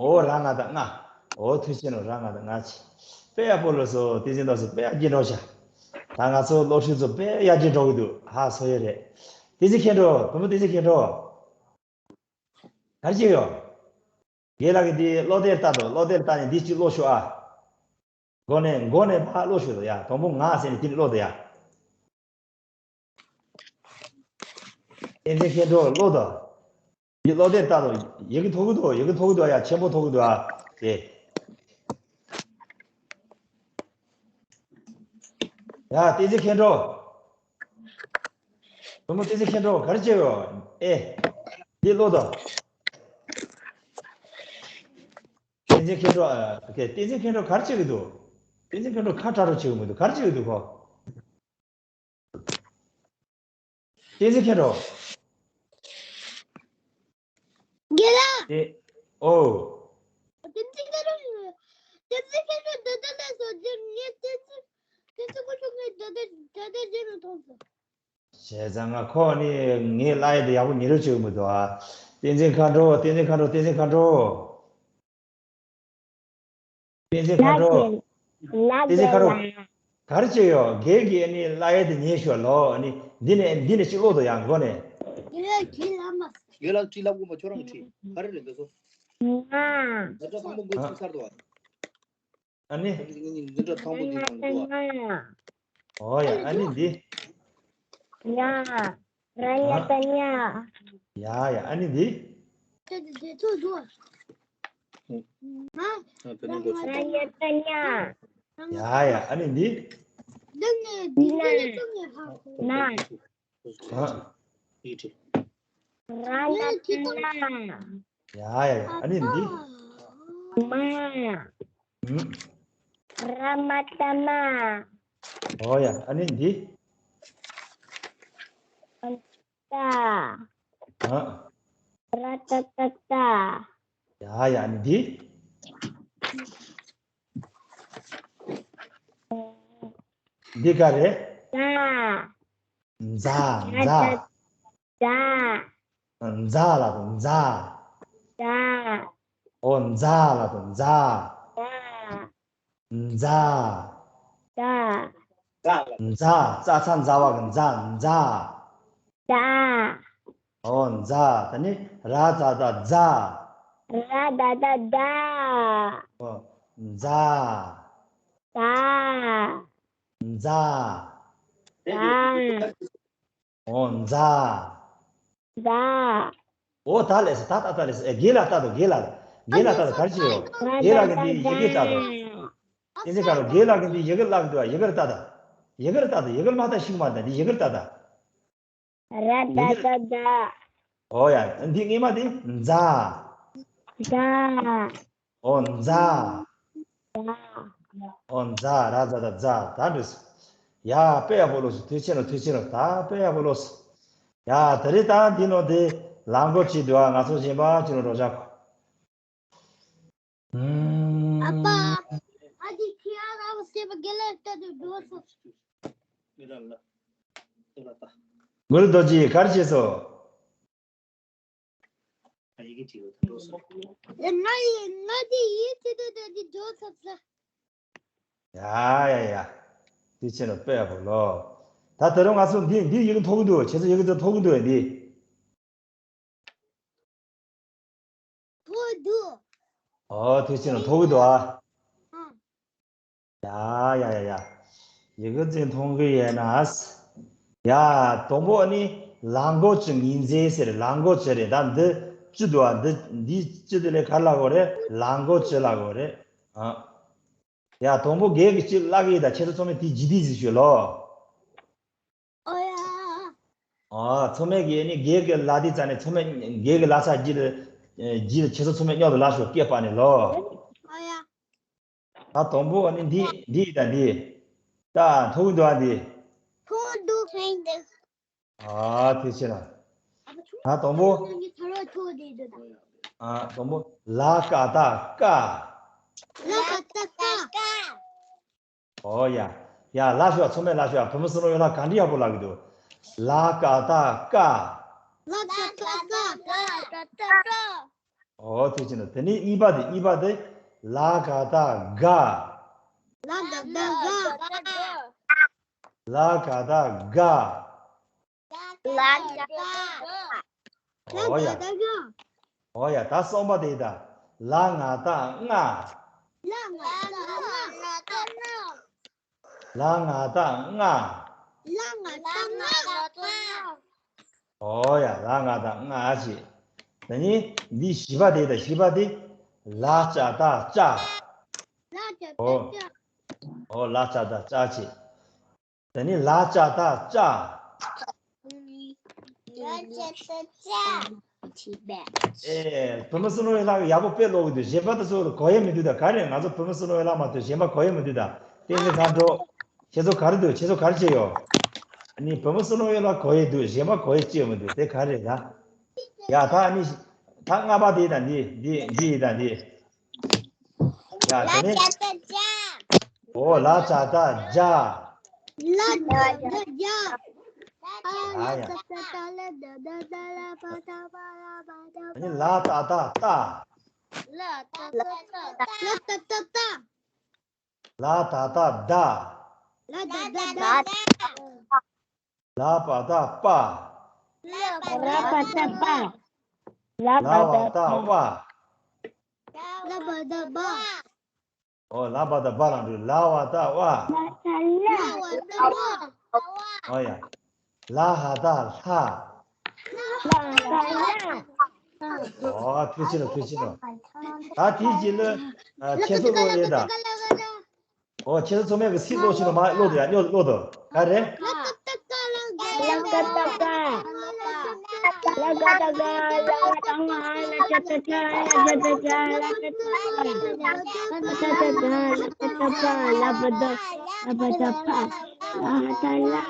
ཨོ་ར་ང་བཏགས་རྔ། ཨོ་ཐུགས་ཆེ་ནོ། ར་ང་བཏགས་རྔ་བྱས། དཔེ་ཡག་པོ་ལོས་སོ། བསྟན་འཛིན་ཀློག་སྲོལ་དཔེ་ཡག་གི་འགྲོ་བཞག་ད་ང་ཚོ་སློབ་ཁྲིད་ཚོ་དཔེ་ཡག་གི་འགྲོ་གི་འདུག་ཧ་སོ་ཡི་རེད། བསྟན་འཛིན་མཁྱེན་གྲོགས། བུ་མོ་བསྟན་འཛིན་མཁྱེན་གྲོགས། ག་རེ་བྱེད་ཡོད། རྒན་ལགས་ཀྱིས་འདི་ཀློག་དེབ་ལྟ་དང་། ཀློག་དེབ་ལྟ་ནས་འདི་གཅིག་ཀློག་ཤོག་ཨ། མགོ་ནས་མགོ་ནས་ཕར་ཀློག་ཤོག་དང་ཡ། དང་པོ་ང་ཟེར་ནས་དེ་ནས་ཀློག་དང་ཡ། བསྟན་འཛིན་མཁྱེན་གྲོགས་ཀློག་དང་། འདི་ཀློག་དེབ་ལྟ་དང་། ཡི་གེ་མཐོང་གི་འདུག་ཡི་གེ་མཐོང་གི་འདུག་ཡ། ཆེན་པོ་མཐོང་གི་འདུག་ཨ། དེ། ཡ། བསྟན་འཛིན་མཁྱེན་གྲོགས། བུ་མོ་བསྟན་འཛིན་མཁྱེན་གྲོགས་ག་རེ་བྱེད་ཡོད། ཨེ། འདི་ཀློག་དང་། བསྟན་འཛིན་མཁྱེན་གྲོགས། ཨ། ཨོ་ཁེ། བསྟན་འཛིན་མཁྱེན་གྲོགས་ག་རེ་བྱེད་ཀྱི་འདུག་བསྟན་འཛིན་མཁའ་འགྲོ་ཁ་བྲལ་རོགས་བྱེད་ཀྱི་མི་འདུག་ག་རེ་བྱེད་ཀྱི་འདུག་གོ། བསྟན་འཛིན་མཁའ་འགྲོ། རྒན་ལགས། ཨོ། བསྟན་འཛིན་མཁའ་འགྲོ། བསྟན་འཛིན་མཁའ་འགྲོ་ད་ལྟ་ལས་སོ་རྒན་ངས་བསྟན་འཛིན་བསྟན་འཛིན་མཁའ་འགྲོ་ངས་ད་ལྟ་ད་ལྟ་རྒན་ལ་མཐོང་སོང་། བྱས་ཙང་ང་ཁོ་ནི་ངའི་བླ་ཡུལ་དུ་ཡག་པོ་ཉན་རོགས་བྱེད་ཀྱི་མི་འདུག་ཨ། བསྟན་འཛིན་མཁའ་འགྲོ། བསྟན་འཛིན་མཁའ་འགྲོ། བསྟན་འཛིན་མཁའ་འགྲོ། བསྟན་འཛིན་མཁའ་འགྲོ། བསྟན་འཛིན་མཁའ་འགྲོ། ག་རེ་བྱས་ཡོད། རྒན་གྱིས་ནི་བླ་ཡུལ་དུ་ཉན་ཤོག་ལོ། ནི་འདི་ནས་འདི་ནས་ཅིག་ཀློག་དོ་ཡང་མགོ་ནས། ཡོད་ལ་ཁྲིད་ལབ་དགོས་པ་ཁྱོད་རང་ཁྲིད་ག་རེ་རེད་འདི་ཚོ། ང་། ད་ལྟ་ཚང་མ་མགོ་ཚུགས་ཚར་འདུག་ཨ། ཨ་ནི། འདི་འདྲ་དང་པོ་འདི་ནང་འདུག་ཨ། ཨོ་ཡ། ཨ་ནི་འདི། ཡ། ར་ཉ་ད་ཉ། ཡ་ཡ། ཨ་ནི་འདི། དེ་དེ་དེ་ཚོ་འདུག་ཨ། ང་། ཨ་དེ་ནི་འདུག་ར་ཉ་ད་ཉ། ཡ་ཡ། ཨ་ནི་འདི། འདི་ནས་འདི་ནས་ཚོ་ངས་ཧ་གོ། ན། ཨ། ཡི་ཏི། ར་ན་ཏི་ན། ཡ་ཡ་ཡ། ཨ་ནི་འདི། མ། ཨུམ། ར་མ་ཏ་མ། ཨོ་ཡ། ཨ་ནི་འདི། ཏ། ཨ། ར་ཏ་ཏ་ཏ། ཡ་ཡ། ཨ་ནི་འདི། འདི་ག་རེད། ཛ། ཛ། ཛ། ཛ། ཛ་ལ་དང་ཛ། ཛ། ཨོ་ཛ་ལ་དང་ཛ། ཛ། ཛ། ཛ། ཛ། ཙ་ཚ་ཛ་བ་གི་ཛ། ཛ། ཛ། ཨོ་ཛ། ད་ནི་ར་ཛ་ད་ཛ། ར་ད་ད་ཛ། ཨོ་ཛ། ཛ། ཛ། ཛ། ཨོ་ཛ། ཛ། ཨོ་ད་ལས་སོ། ད་ད་ད་ལས་སོ། ཨེ་རྒན་ལགས་ལྟ་དོ། རྒན་ལགས་ལ། རྒན་ལགས་ལྟ་དོ། ག་རེ་བྱེད་ཡོད། རྒན་ལགས་ཀྱིས་འདི་ཡི་གེ་ལྟ་དོ། ཨེ་ཟེར་ག་རོ། རྒན་ལགས་ཀྱིས་འདི་ཡི་གེ་བཀླག་འདུག་ཨ། ཡི་གེར་ལྟ་ད། ཡི་གེར་ལྟ་ད། ཡི་གེར་མ་ལྟ་ཤིག་མ་ལྟ། འདི་ཡི་གེར་ལྟ་ད། ར་ད་ད་ད། ཨོ་ཡ། འདི་སྔས་མ་དེ་ཛ། ཛ། ཨོ་ཛ། ཛ། ཨོ་ཛ། ར་ཛ་ད་ཛ། ད་འགྲིག་སོང་། ཡ་དཔེ་ཡག་པོ་ལོས་སོང་། ཐུགས་རྗེ་ཆེ་ལོ། ཐུགས་རྗེ་ཆེ་ལོ། ད་དཔེ་ཡག་པོ་ལོས་སོང་། ཡ་དེ་རིང་ད་འདི་ནོ་དེ་ལག་འགོ་བྱེད་འདུག་ཨ། ང་ཚོ་གཞན་པ་ཅི་ནོ་རོ་བཞག་གོ། ཨ་ཕ། ཨ་ཅེ་ཁྱེད་རང་རང་བ་སེ་བ་དགེ་ལེགས་ལྟ་དུ་འགྲོ་སོང་། མུ་རི་རྡོ་རྗེ་ག་རེ་བྱས་སོང་། ང་ཡི་ང་དེ་ཡིད་ཆེས་དུ་དེ་འགྲོ་སོང་ས། ཡ་ཡ་ཡ། དེ་ཕྱིན་ལ་དཔེ་ཡག་པོ་ལོ། ད་ད་རུང་ང་ཚོ་འདི་འདི་ཡི་གེ་མཐོང་གི་འདུག་ཁྱེད་ཚོ་ཡི་གེ་ཚོ་མཐོང་གི་འདུག་འདི། ཐོག་འདུག་ཨོ་དེ་ཕྱིན་ལ་མཐོང་གི་འདུག་ཨ། ཨ། ཡ་ཡ་ཡ་ཡ། ཡི་གེ་ཚོ་མཐོང་གི་ཡོད་ན། ཡ། དང་པོ་ནི་ལག་མགོ་ཅུ་ཉིན་མཚན་ཟེར། ལག་མགོ་ཅུ་རེད། ད་འདི་ཅུ་འདུག་ཨ། འདི་འདི་ཅུ་དེ་ལས་ག་རེ་ལབ་དགོས་རེད། ལག་མགོ་ཅུ་ལབ་དགོས་རེད། ཨ། ཡ། དང་པོ་རྒན་གྱིས་ཅིག་བཀླག་གི་ཡིན། ད་ཁྱེད་ཚོ་ཚང་མས་དེ་བརྗེད་དེ་ཟིག་ཞུ་ལོ། ཨོ་ཡ། ཨ། ཚང་མས་གི་ནི་རྒན་གྱིས་བཀླག་དུས་ཙ་ནས་ཚང་མས་རྒན་གྱི་བཀླག་ཚར་རྗེས་ལ། རྗེས་ལ་ཁྱེད་ཚོ་ཚང་མས་མཉམ་དུ་བཀླག་ཤོག་སྐེད་པ་ནས་ལོ། ཨོ་ཡ། ད་དང་པོ་ནི་འདི་འདི་ཡིན། ད་འདི། ད་མཐོང་གི་འདུག་ཨ། འདི། མཐོང་གི་འདུག་ཕན་འདུག་ཨ་དེ་ཕྱིན་ལ། ད་དང་པོ། ཨ་དང་པོ། ལ་ཀ་བཏགས་ཀ། ལ་ཀ་བཏགས་ཀ། ཨོ་ཡ། ཡ་ལ་ཤོག་ཚང་མས་ལ་ཤོག་བུ་མོ་བསོད་ནམས་ཡོད་ལ་ག་འདྲ་ཡག་པོ་ལབ་ཀྱི་འདུག་ལ་ཀ་བཏགས་ཀ། ལ་ཀ་བཏགས་ཀ། ཨོ་དེ་ཕྱིན་ལ། དེ་ནས་གཉིས་པ་དེ། གཉིས་པ་དེ། ལ་ཀ་བཏགས་དགའ། ལ་ཀ་བཏགས་དགའ། ལ་ཀ་བཏགས་དགའ། ལ་ཀ་བཏགས་དགའ། ཨོ་ཡ། ཨོ་ཡ། ད་གསུམ་པ་དེ་ད། ལ་ང་བཏགས་ལྔ། ལ་ང་བཏགས་ལྔ། ལ་ང་བཏགས་ལྔ། ལ་ང་བཏགས་ལྔ། ཨོ་ཡ། ལ་ང་བཏགས་ལྔ་ཞེས། ད་ནི་འདི་བཞི་པ་དེ་ད། བཞི་པ་དེ། ལ་ཅ་བཏགས་ལྕགས། ལ་ཅ་བཏགས་ལྕགས། ཨོ། ལ་ཅ་བཏགས་ལྕགས་ཞེས། ད་ནི་ལ་ཅ་བཏགས་ལྕགས། ལ་ཅ་བཏགས་ལྕགས། ཨེ། བུ་མོ་བསོད་ནམས་ཡོད་ལགས་ཡག་པོ་དཔེ་ཀློག་གི་འདུག་གཞན་པ་དེ་ཚོ་གོ་ཡ་མི་འདུག་ད་ག་རེ། ང་ཚོ་བུ་མོ་བསོད་ནམས་ཡོད་ལགས་མ་གཏོགས་གཞན་པ་གོ་ཡ་མི་འདུག་ད། བསྟན་འཛིན་མཁའ་འགྲོ། ཁྱེད་ཚོ་ག་རེ་འདུག་ཁྱེད་ཚོ་ག་རེ་བྱས་ཡོད། ཨ་ནི་བུ་མོ་བསོད་ནམས་གཡོ་ལྷ་གོ་ཡི་འདུག་གཞན་པ་གོ་ཡི་ཅི་ཡོད་མི་འདུག་དེ་ག་རེ་རེད་ད། ཡ་ད་ཨ་ནི། ད་ལྔ་པ་དེ་དང་འདི་འདི་འདི་ཡི་དང་འདི། ཡ་དེ་ནས། ལ་ཙ་ད་ཇ། ལ་ཙ་ད་ཇ། ལ་ཙ་ད་ཇ། ཨ་ཡ། ལ་ཙ་ད་ད་ལ་ད་ད་ད་ལ་པ་ད་པ་ལ་པ་ད་པ། ཨ་ནི་ལ་ཏ་ཏ་ཏ། ལ་ཏ་ཏ་ཏ། ལ་ཏ་ཏ་ཏ། ལ་ད་ད་ད། ལ་ད་ད་ད། ལ་པ་ད་པ། ལ་པ་ད་པ། ལ་པ་ད་པ། ལ་པ་ད་པ། ཨོ་ལ་པ་ད་པ་ལ་འགྲོ། ལ་བ་ད་བ། ལ་བ་ད་བ། ཨོ་ཡ། ལ་ཧ་ད་ལྷ། ལ་ཧ་ད་ལྷ། ཨོ་ཐུགས་རྗེ་ཆེ་ལོ། ཐུགས་རྗེ་ཆེ་ལོ། ད་དེའི་རྗེས་ལ་ཨ་ཁྱེད་ཚོ་ཀློག་ཡས་དང་། ཨོ་ཁྱེད་ཚོ་ཚང་མས་ཀྱི་ཚིག་ཀློག་ཕྱིན་ལ་མ་ཀློག་དང་ཡ། ཀློག་ཀློག་དང་། ག་རེ། ལ་ཀ་ཏ་ཀ། ལ་ཀ་ཏ་ཀ། ལ་ཏ་ཧ་ལ་ཅ་ཏ་ཅ། ལ་ཅ་ཏ་ཅ། ལ་ཏ་ཏ་ཀ། ལ་ཏ་ཏ་ཀ། ལ་ཏ་ཏ་ཀ། ལ་པ་ཏ། ལ་པ་ཏ་པ། ལ་ཧ་ད་ལྷ།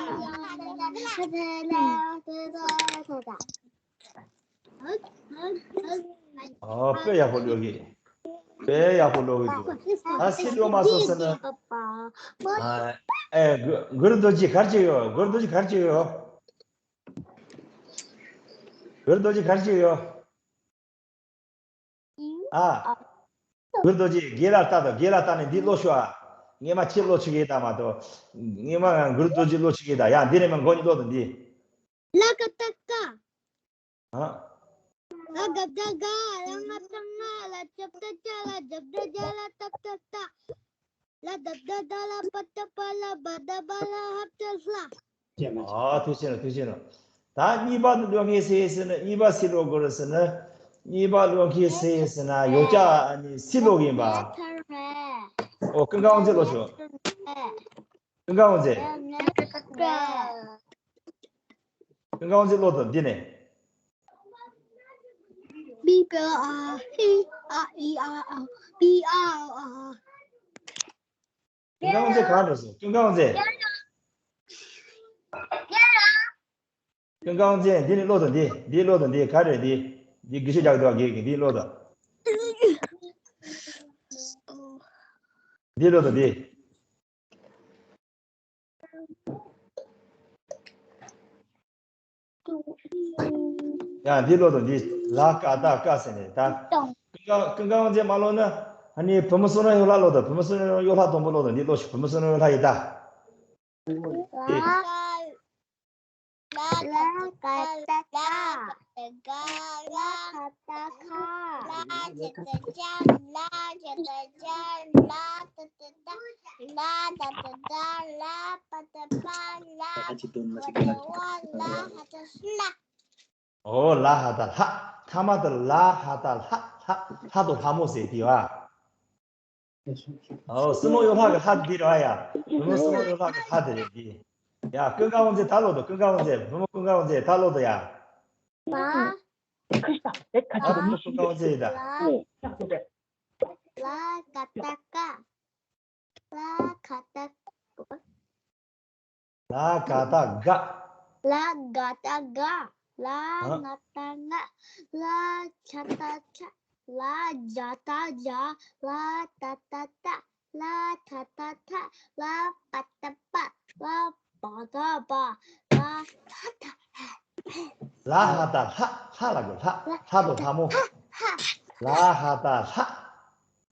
ཨོ་དཔེ་ཡག་པོ་ཀློག་གི། དཔེ་ཡག་པོ་ཀློག་གི་འདུག་ད་ཚིག་ཀློག་མ་སོང་ཟེར་ན། ཨ་ཨེ་གུ་གུ་རུ་རྡོ་རྗེ་ག་རེ་བྱས་ཡོད། གུ་རུ་རྡོ་རྗེ་ག་རེ་བྱས་ཡོད། གུ་རུ་རྡོ་རྗེ་ག་རེ་བྱས་ཡོད། ཨ། གུ་རུ་རྡོ་རྗེ་རྒན་ལགས་ལྟ་དང་། རྒན་ལགས་ལྟ་ནས་འདི་ཀློག་ཤོག་ཨ། སྔས་མ་ཁྱེད་ཀློག་ཆོག་གི་ད་མ་གཏོགས། སྔས་མ་ང་གུ་རུ་རྡོ་རྗེ་ཀློག་ཆོག་གི་ད། ཡ་འདི་ནས་མ་མགོ་ནས་ཀློག་དང་འདི། ལ་ཀ་ཏ་ཀ། ཨ། ལ་ག་ཏ་ག། ལ་ང་ཏ་ང་། ལ་ཅ་ཏ་ཅ། ལ་ཇ་ཏ་ཇ། ལ་ཏ་ཏ་ཏ། ལ་ཏ་ཏ་ཏ། ལ་པ་ཏ་པ། ལ་བ་ཏ་བ། ལ་ཧ་ཏ་ལྷ། ཨ་ཐུགས་རྗེ་ཆེ་ལོ། ཐུགས་རྗེ་ཆེ་ལོ། ད་གཉིས་པ་ཀློག་མཁན་སུ་ཡིན་ཟེར་ན། གཉིས་པ་སུ་ཀློག་དགོས་རེད་ཟེར་ན། གཉིས་པ་ཀློག་མཁན་སུ་ཡིན་ཟེར་ན། ཡོ་ཅག་ཨ་ནི་སུ་ཀློག་གི་ཡིན་པ། ཨོ་ཀུན་དགའ་དབང་མཛེས་ཀློག་ཤོག་ཀུན་དགའ་དབང་མཛེས། ཀུན་དགའ་དབང་མཛེས་ཀློག་དང་འདི་ནས། པི་པ་ཨ། ཧི་ཨ་ཨི་ཨ་ཨ། པི་ཨ་ཨ། ཀུན་དགའ་དབང་མཛེས་གང་འགྲོ་སོང་། ཀུན་དགའ་དབང་མཛེས། ཀུན་དགའ་དབང་མཛེས་འདི་ནས་ཀློག་དང་འདི། འདི་ཀློག་དང་འདི། ག་རེ་འདི། འདི་དགེ་བཤེས་རྒྱག་འདུག་གི་འདི་ཀློག་དང་། འདི་ཀློག་དང་འདི། ཡ་འདི་ཀློག་དང་འདི། ལ་ཀ་ཏ་ཀ་ཟེར་ནས་ད། ཀུན་དགའ་ཀུན་དགའ་དབང་མཛེས་མ་ཀློག་ན། ཨ་ནི་བུ་མོ་བསོད་ནམས་གཡོ་ལྷ་ཀློག་དང་། བུ་མོ་བསོད་ནམས་གཡོ་ལྷ་དང་པོ་ཀློག་དང་། འདི་ཀློག་ཤོག་བུ་མོ་བསོད་ནམས་གཡོ་ལྷ་ཡི་ད། ལ་ལ་ཀ་ཏ་ཀ། ལ་ཀ་ཏ་ཀ། ལ་ཇ་ཏ་ཇ། ལ་ཇ་ཏ་ཇ། ལ་ཏ་ཏ་ཏ། ལ་ཏ་ཏ་ཏ། ལ་པ་ཏ་པ། ལ་བ་ཏ་བ། ལ་ཧ་ཏ་ལྷ། ཨོ་ལ་ཧ་ད་ལྷ། ཐ་མ་དེ་ལ་ཧ་ད་ལྷ། ལྷ་ལྷ་དང་ལྷ་མོ་ཟེར་དེ་བ། ཨོ་བསོད་ནམས་གཡོ་ལྷ་གི་ལྷ་དེ་རེད་བ་ཡ། བུ་མོ་བསོད་ནམས་གཡོ་ལྷ་གི་ལྷ་དེ་རེད་དེ། ཡ་ཀུན་དགའ་དབང་མཛེས་ད་ཀློག་དང་། ཀུན་དགའ་དབང་མཛེས། བུ་མོ་ཀུན་དགའ་དབང་མཛེས་ད་ཀློག་དང་ཡ། ལ། ཨ་བུ་མོ་ཀུན་དགའ་དབང་མཛེས་ཡིན་ད། ལ་ཀ་ཏ་ཀ། ལ་ཀ་ཏ། ལ་ག་ད་ག། ལ་ག་ད་ག། ལ་ང་ད་ང་། ལ་ཆ་ད་ཆ། ལ་ཇ་ད་ཇ། ལ་ཏ་ཏ་ཏ། ལ་ཐ་ད་ཐ། ལ་པ་ཏ་པ། ལ་བ་ད་བ། ལ་ཧ་ད་ལྷ། ལ་ཧ་ད་ལྷ། ལྷ་ལ་གོ་ལྷ། ལྷ་དང་ལྷ་མོ། ལྷ། ལ་ཧ་ད་ལྷ།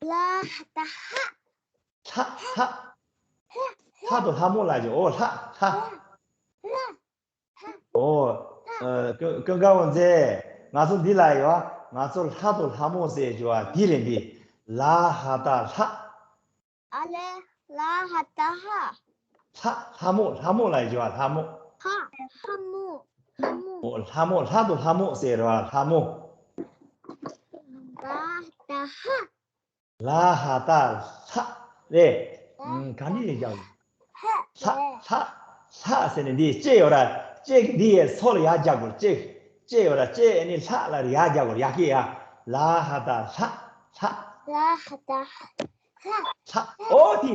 ལ་ཧ་ད་ལྷ། ལྷ། ལྷ། ལྷ་དང་ལྷ་མོ་ལ་ཇི། ཨོ་ལྷ། ལྷ། ཨོ། ཨ། ཀུན་ཀུན་དགའ་བོ་མཛེས། ང་ཚོ་འདི་ལ་ཡོད། ང་ཚོ་ལྷ་དང་ལྷ་མོ་ཟེར་རྒྱུ་བ་འདི་རེད་འདི། ལ་ཧ་ད་ལྷ། ཨ་ལེ། ལ་ཧ་ད་ཧ། ལྷ། ལྷ་མོ། ལྷ་མོ་ལ་ཡོད་རྒྱུ་བ་ལྷ་མོ། ཧ། ལྷ་མོ། ལྷ་མོ། ཨོ་ལྷ་མོ། ལྷ་དང་ལྷ་མོ་ཟེར་བ་ལྷ་མོ། ལ་ཧ་ད་ཧ། ལ་ཧ་ད་ལྷ། རེད། ཨ། ག་འདྲ་ཡིན་ཀྱང་། ལྷ། ལྷ། ལྷ་ཟེར་ནས་འདི་ལྕེ་ཡོད་ར། ལྕེ་གི་འདི་ཡའི་སོ་ལ་ཡར་རྒྱག་དགོས། ལྕེ། ལྕེ་ཡོད་ར། ལྕེ་ཨ་ནི་ལྷ་ལ་ཡར་རྒྱག་དགོས། ཡར་གི་ཡ། ལ་ཧ་ད་ལྷ། ལྷ། ལ་ཧ་ད་ལྷ། ལྷ། ཨོ་དེ།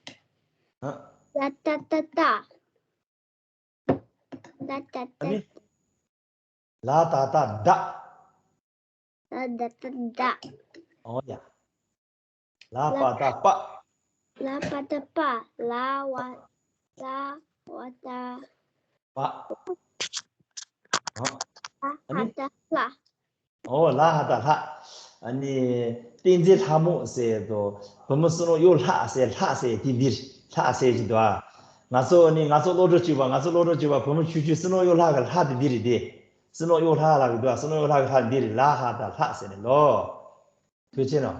ཨ། ལ་ཏ་བཏགས་ལྟ། ལ་ཏ་བཏགས་ལྟ། ཨ་ནི། ལ་ཏ་བཏགས་ལྡ། ལ་ཏ་བཏགས་ལྡ། ཨོ་ཡ། ལ་པ་བཏགས་པ། ལ་པ་བཏགས་པ། ལ་བ། ལ་བ་བཏགས། པ། ཨ། ལ་ཨ་ཧ་ནི། བཏགས་ལྷ། ཨོ་ལ་ཧ་བཏགས་ལྷ། ཨ་ནི། བསྟན་འཛིན་ལྷ་མོ་ཟེར་དོ། བུ་མོ་བསོད་ནམས་གཡོ་ལྷ་ཟེར། ལྷ་ཟེར་དེ་འདིར་ལྷ་ཟེར་གྱི་འདུག་ཨ། ང་ཚོ་ནི་ང་ཚོ་སློབ་གྲོགས་གཅིག་པ། ང་ཚོ་སློབ་གྲོགས་གཅིག་པ་བུ་མོ་ཆུང་ཆུང་བསོད་ནམས་གཡོ་ལྷ་གི་ལྷ་དེ་འདི་རེད་དེ། བསོད་ནམས་གཡོ་ལྷ་ལབ་ཀྱི་འདུག་ཨ། བསོད་ནམས་གཡོ་ལྷ་གི་ལྷ་འདི་རེད། ལ་ཧ་བཏགས་ལྷ་ཟེར་ནས་ལོ། ཐུགས་རྗེ་ཆེ་གནང་།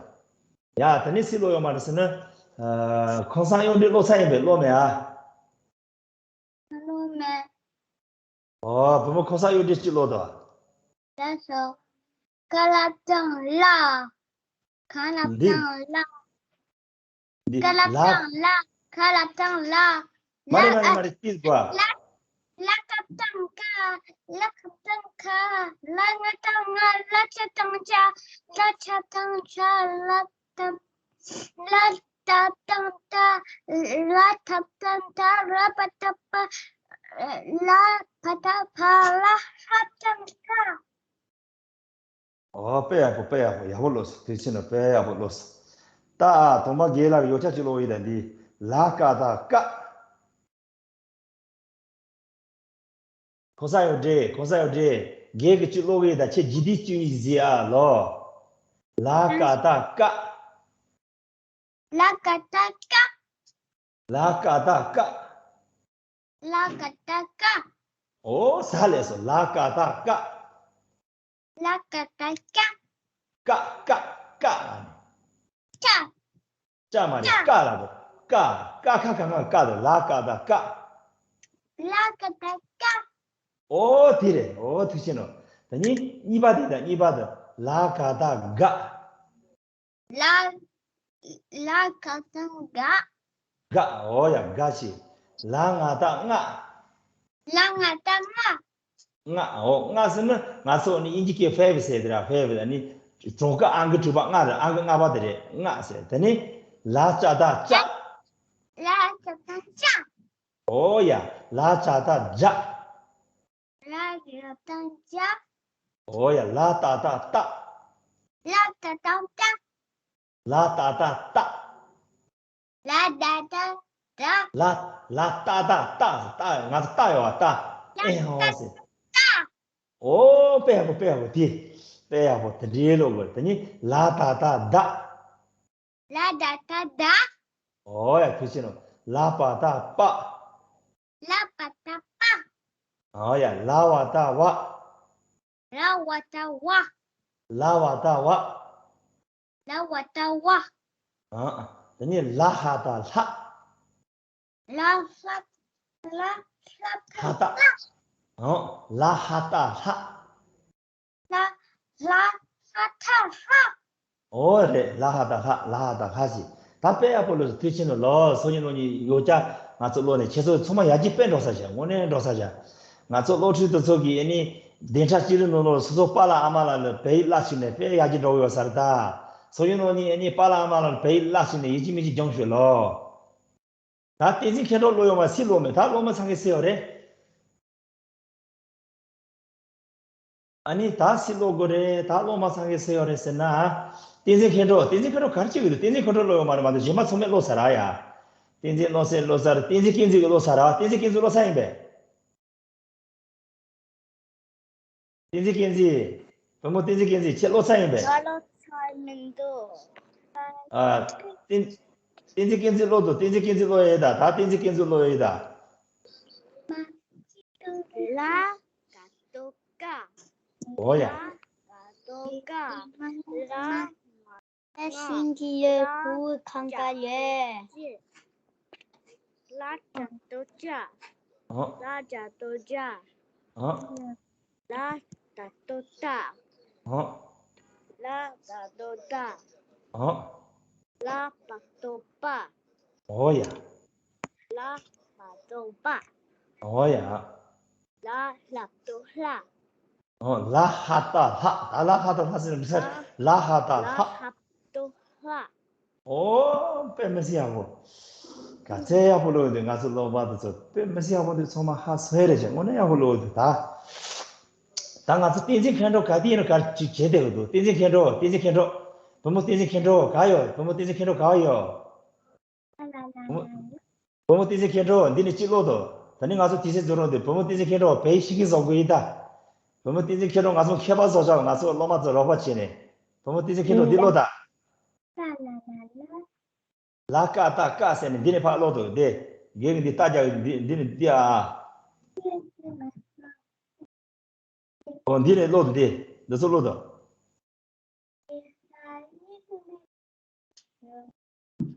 ཡ་ད་ནི་ཚིག་ཀློག་ཡོད་མ་རེད་ཟེར་ན། ཨ། ཁང་བཟང་གཡོ་སྒྲའི་ཀློག་ཚར་ཡིན་པས། ཀློག་མེད་ཨ། ཀློག་མེད། ཨོ་བུ་མོ་ཁང་བཟང་གཡོ་སྒྲའི་གཅིག་ཀློག་དང་། ལགས་སོ། ཀ་ལ་བཏགས་ལ། ག་ལ་འདི། བཏགས་གླ། འདི་ཀ་ལ་ལ། བཏགས་ལ། ག་ལ་བཏགས་གླ། མ་རེད་མ་རེད་མ་རེད། ཅི་ཟེར་བ། ལ། ལ་ཀ་བཏགས་ཀ། ལ་ཁ་བཏགས་ཁ། ལ་ང་བཏགས་ང་། ལ་ཅ་བཏགས་ཅ། ལ་ཆ་བཏགས་ཆ། ལ་ཏ། ལ་ཏ་བཏགས་ཏ། ལ་ཐ་བཏགས་ཐ། ར་པ་བཏགས་པ། ལ་བ་བཏགས་བ། ལ་ཧ་བཏགས་ཧ། ཨོ་དཔེ་ཡག་པོ། དཔེ་ཡག་པོ། ཡག་པོ་ཀློག་སོང་། དེ་ཕྱིན་ན་དཔེ་ཡག་པོ་ཀློག་སོང་། ད་ཨ་དོམ་པ་རྒན་ལགས་ཡོ་ཆ་ཅིག་ཀློག་ཡིན་ད་འདི། ལ་ཀ་བཏགས་ཀ། གོང་ས་ཡོད་འདྲེ། གོང་ས་ཡོད་འདྲེ། རྒན་གྱིས་ཅིག་ཀློག་གི་ཡིན་ད། ཁྱེད་ཇི་ལྟར་བསྐྱོན་ཡིན་གཟིགས་ཨ་ལོ། ལ་ཀ་བཏགས་ཀ། ལ་ཀ་བཏགས་ཀ། ལ་ཀ་བཏགས་ཀ། ལ་ཀ་བཏགས་ཀ། ཨོ་ཟ་ལས་སོ། ལ་ཀ་བཏགས་ཀ། ལ་ཀ་བཏགས་ཀ། ཀ་ཀ་ཀ་ལ་ནི། ཀ། ཅ་མ་རེད། ཀ་ལ་དོ། ཀ། ཀ་ཁ་ག་ང་ཀ་དོ། ལ་ཀ་བཏགས་ཀ། ལ་ཀ་བཏགས་ཀ། ཨོ་དེ་རེད། ཨོ་ཐུགས་རྗེ་ཆེ་གནང་། ད་ནི་གཉིས་པ་དེ་དང་། གཉིས་པ་དེ་ལ་ཀ་བཏགས་དགའ། ལ། ལ་ཀ་བཏགས་དགའ། དགའ། ཨོ་ཡ་དགའ་ཞེས། ལ་ང་བཏགས་ལྔ། ལ་ང་བཏགས་ལྔ། ལྔ། ཨོ་ལྔ་ཟེར་ན་ང་ཚོ་ནི་དབྱིན་ཇི་སྐད་ཕའི་བི་ཟེར་དེ་ར། ཕའི་བི་ཟེར་ནི་གྲངས་ཀ་ཨང་ཀི་དྲུག་པ་ལྔ་རེད། ཨང་ཀི་ལྔ་པ་དེ་རེད། ལྔ་ཟེར། དེ་ནི་ལ་ཅ་བཏགས་ལྕགས། ལ་ཅ་བཏགས་ལྕགས། ཨོ་ཡ། ལ་ཅ་བཏགས་ལྗགས། ལ་ཅ་བཏགས་ལྗགས། ཨོ་ཡ། ལ་ཏ་བཏགས་ལྟགས། ལ་ཏ་བཏགས་ལྟགས། ལ་ཏ་བཏགས་ལྟགས། ལ་ཏ་བཏགས་ལྟགས། ལ། ལ་ཏ་བཏགས་ལྟགས། ལྟགས། ང་ཚོ་ལྟགས་ཡོད་པ། ལྟགས། ཨེ་ཧོ་ཟེར། ལྟགས། ཨོ་དཔེ་ཡག་པོ། དཔེ་ཡག་པོ། དེ་དཔེ་ཡག་པོ། དེ་འདྲའི་ཀློག་དགོས། དེ་ནི་ལ་ཏ་བཏགས་ལྡག། ལ་ཏ་བཏགས་ལྡག། ཨོ་ཡ་ཐུགས་རྗེ་ཆེ་གནང་། ལ་པ་བཏགས་པ། ལ་པ་བཏགས་པ། ཨོ་ཡ། ལ་བ་བཏགས་བ། ལ་བ་བཏགས་བ། ལ་བ་བཏགས་བ། ལ་བ་བཏགས་བ། ཨ། དེ་ནས་ལ་ཧ་བཏགས་ལྷག། ལ་ཧ། ལ་ཧ་བཏགས་ལྷག། ཨ། ལ་ཧ་བཏགས་ལྷག། ལ། ལ་ཧ་བཏགས་ལྷག། ཨོ་རེད། ལ་ཧ་བཏགས་ལྷག། ལ་ཧ་བཏགས་ལྷག་ཅིག། ད་དཔེ་ཡག་པོ་ཀློག་སོང་། ཐུགས་རྗེ་ཆེ་གནང་ལོ། སང་ཉིན་གནངས་ཉིན་ཡོ་ཆ་ང་ཚོ་ཀློག་ནས་ཁྱེད་ཚོ་ཚང་མ་ཡར་རྒྱས་དཔེ་འགྲོ་ས་བྱ། དངོས་གནས་འགྲོ་ས་བྱ། ང་ཚོ་སློབ་ཕྲུག་དེ་ཚོ་གིས་ཨ་ནི་བདུན་ཕྲག་གཅིག་རིང་ནང་ལོགས་སོ་སོ་པཱ་ལགས་ཨ་མ་ལགས་ལ་བོད་ཡིག་བསླབ་བྱས་ནས་དཔེ་ཡར་རྒྱས་འགྲོ་གི་ཡོད་ས་རེད་ད། སང་ཉིན་གནངས་ཉིན་ཨ་ནི་པཱ་ལགས་ཨ་མ་ལགས་ལ་བོད་ཡིག་བསླབ་བྱས་ནས་ཡིན་གཅིག་མིན་གཅིག་སྦྱོང་ཤོག་ལོ། ད་བསྟན་འཛིན་མཁྱེན་གྲོགས་ཀློག་ཡོད་མ། ཚིག་ཀློག་མེད། ད་ཀློག་མ་ཚང་གི་ཟེར་ཡོད་རེད། ཨ་ནི་ད་ཚིག་ཀློག་དགོས་རེད། ད་ཀློག་མ་ཚང་གི་ཟེར་ཡོད་རེད་ཟེར་ན། བསྟན་འཛིན་མཁྱེན་གྲོགས། བསྟན་འཛིན་མཁྱེན་གྲོགས་ག་རེ་བྱེད་ཀྱི་འདུག། བསྟན་འཛིན་མཁྱེན་གྲོགས་ཀློག་ཡོད་མ་རེད་མ་གཏོགས་གཞན་པ་ཚང་མས་ཀློག་ཚར་ར་ཡ། བསྟན་འཛིན་བློ་གསལ་ཀློག་ཚར། བསྟན་འཛིན་བསྟན་འཛིན་གྱིས་ཀློག་ཚར་ར། བསྟན་འཛིན་བསྟན་འཛིན་ཀློག་ཚར་ཡིན་པས། བསྟན་འཛིན་བསྟན་འཛིན། བུ་མོ་བསྟན་འཛིན་བསྟན་འཛིན། ཁྱེད་ཀློག་ཚར་ཡིན་པས། ང་ཀློག་ཚར་མི་འདུག། ཨ། བསྟན་བསྟན་འཛིན་བསྟན་འཛིན་ཀློག་འདུག། བསྟན་འཛིན་བསྟན་འཛིན་ཀློག་ཡོད་ད། ད་བསྟན་འཛིན་བསྟན་འཛིན་ཀློག་ཡོད་ད། མ། ལ་ག་བཏགས་ཀ། འོ་ཡ། ལ་ག་བཏགས་ཀ། ལ། ལ་ཤིང་གི་ཡོད། གུ་ཁང་ག་ཡོད། ལ་ག་བཏགས་ལྕགས། འོ། ལ་ག་བཏགས་ལྕགས། འོ། ལ་ག་བཏགས་ལྟགས། འོ། ལ་ག་བཏགས་ལྟགས། འོ། ལ་བ་བཏགས་ལྤགས། འོ་ཡ། ལ་བ་བཏགས་ལྤགས། འོ་ཡ། ལ་ལ་བཏགས་ལྷ། འོ། ལ་ཧ་ཏ་ལྷ། ད་ལ་ཧ་ཏ་ལྷ་ཟེར་མི་ཟེར། ལ་ཧ་ཏ་ལྷ། ལ་ཧ་བཏགས་ལྷ། ཨོ། དཔེ་མི་སྲིད་ཡག་པོ། ག་ཚད་ཡག་པོ་ཀློག་འདུག་ང་ཚོ་ཀློག་པ་དེ་ཚོ་དཔེ་མི་སྲིད་ཡག་པོ་འདུག་ཚང་མ་ཧ་སོ་ཡ་རེད་བྱས། དངོས་གནས་ཡག་པོ་ཀློག་འདུག་ད། ད་ང་ཚོ་བསྟན་འཛིན་མཁས་གྲོགས་ག་དུས་ཡིན་ན་ག་ཅིག་བྱེད་བསྡད་ཀྱི་འདུག་བསྟན་འཛིན་མཁས་གྲོགས། བསྟན་འཛིན་མཁས་གྲོགས། བུ་མོ་བསྟན་འཛིན་མཁས་གྲོགས་ག་ཡོད། བུ་མོ་བསྟན་འཛིན་མཁས་གྲོགས་ག་ཡོད། བུ་མོ། བུ་མོ་བསྟན་འཛིན་མཁས་གྲོགས། འདི་ནས་ཅིག་ཀློག་དང་། ད་ནི་ང་ཚོ་དུས་ཚོད་རྫོགས་རང་འདུག་བུ་མོ་བསྟན་འཛིན་མཁས་གྲོགས་བོད་ཡིག་ཤེས་ཀྱི་བཟོ་དགོས་ཡིན་ད། བུ་མོ་བསྟན་འཛིན་མཁས་གྲོགས། ང་ཚོ་མཁས་པ་བཟོ་བྱ། ང་ཚོ་སློབ་མ་ཚོ་རོགས་པ་བྱས་ནས། བུ་མོ་བསྟན་འཛིན་མཁས་གྲོགས། འདི་ཀློག་ད། ལ་ཀ་ཏ་ཀ་ཟེར་ནས་འདི་ནས་ཕར་ཀློག་དང་། དེ་རྒན་གྱིས་འདི་རྟ་རྒྱག་གི་འདི་འདི་ནས་འདི་ཨ། ཨོ། འདི་ནས་ཀློག་དང་། དེ་འདི་ཚོ་ཀློག་དང་།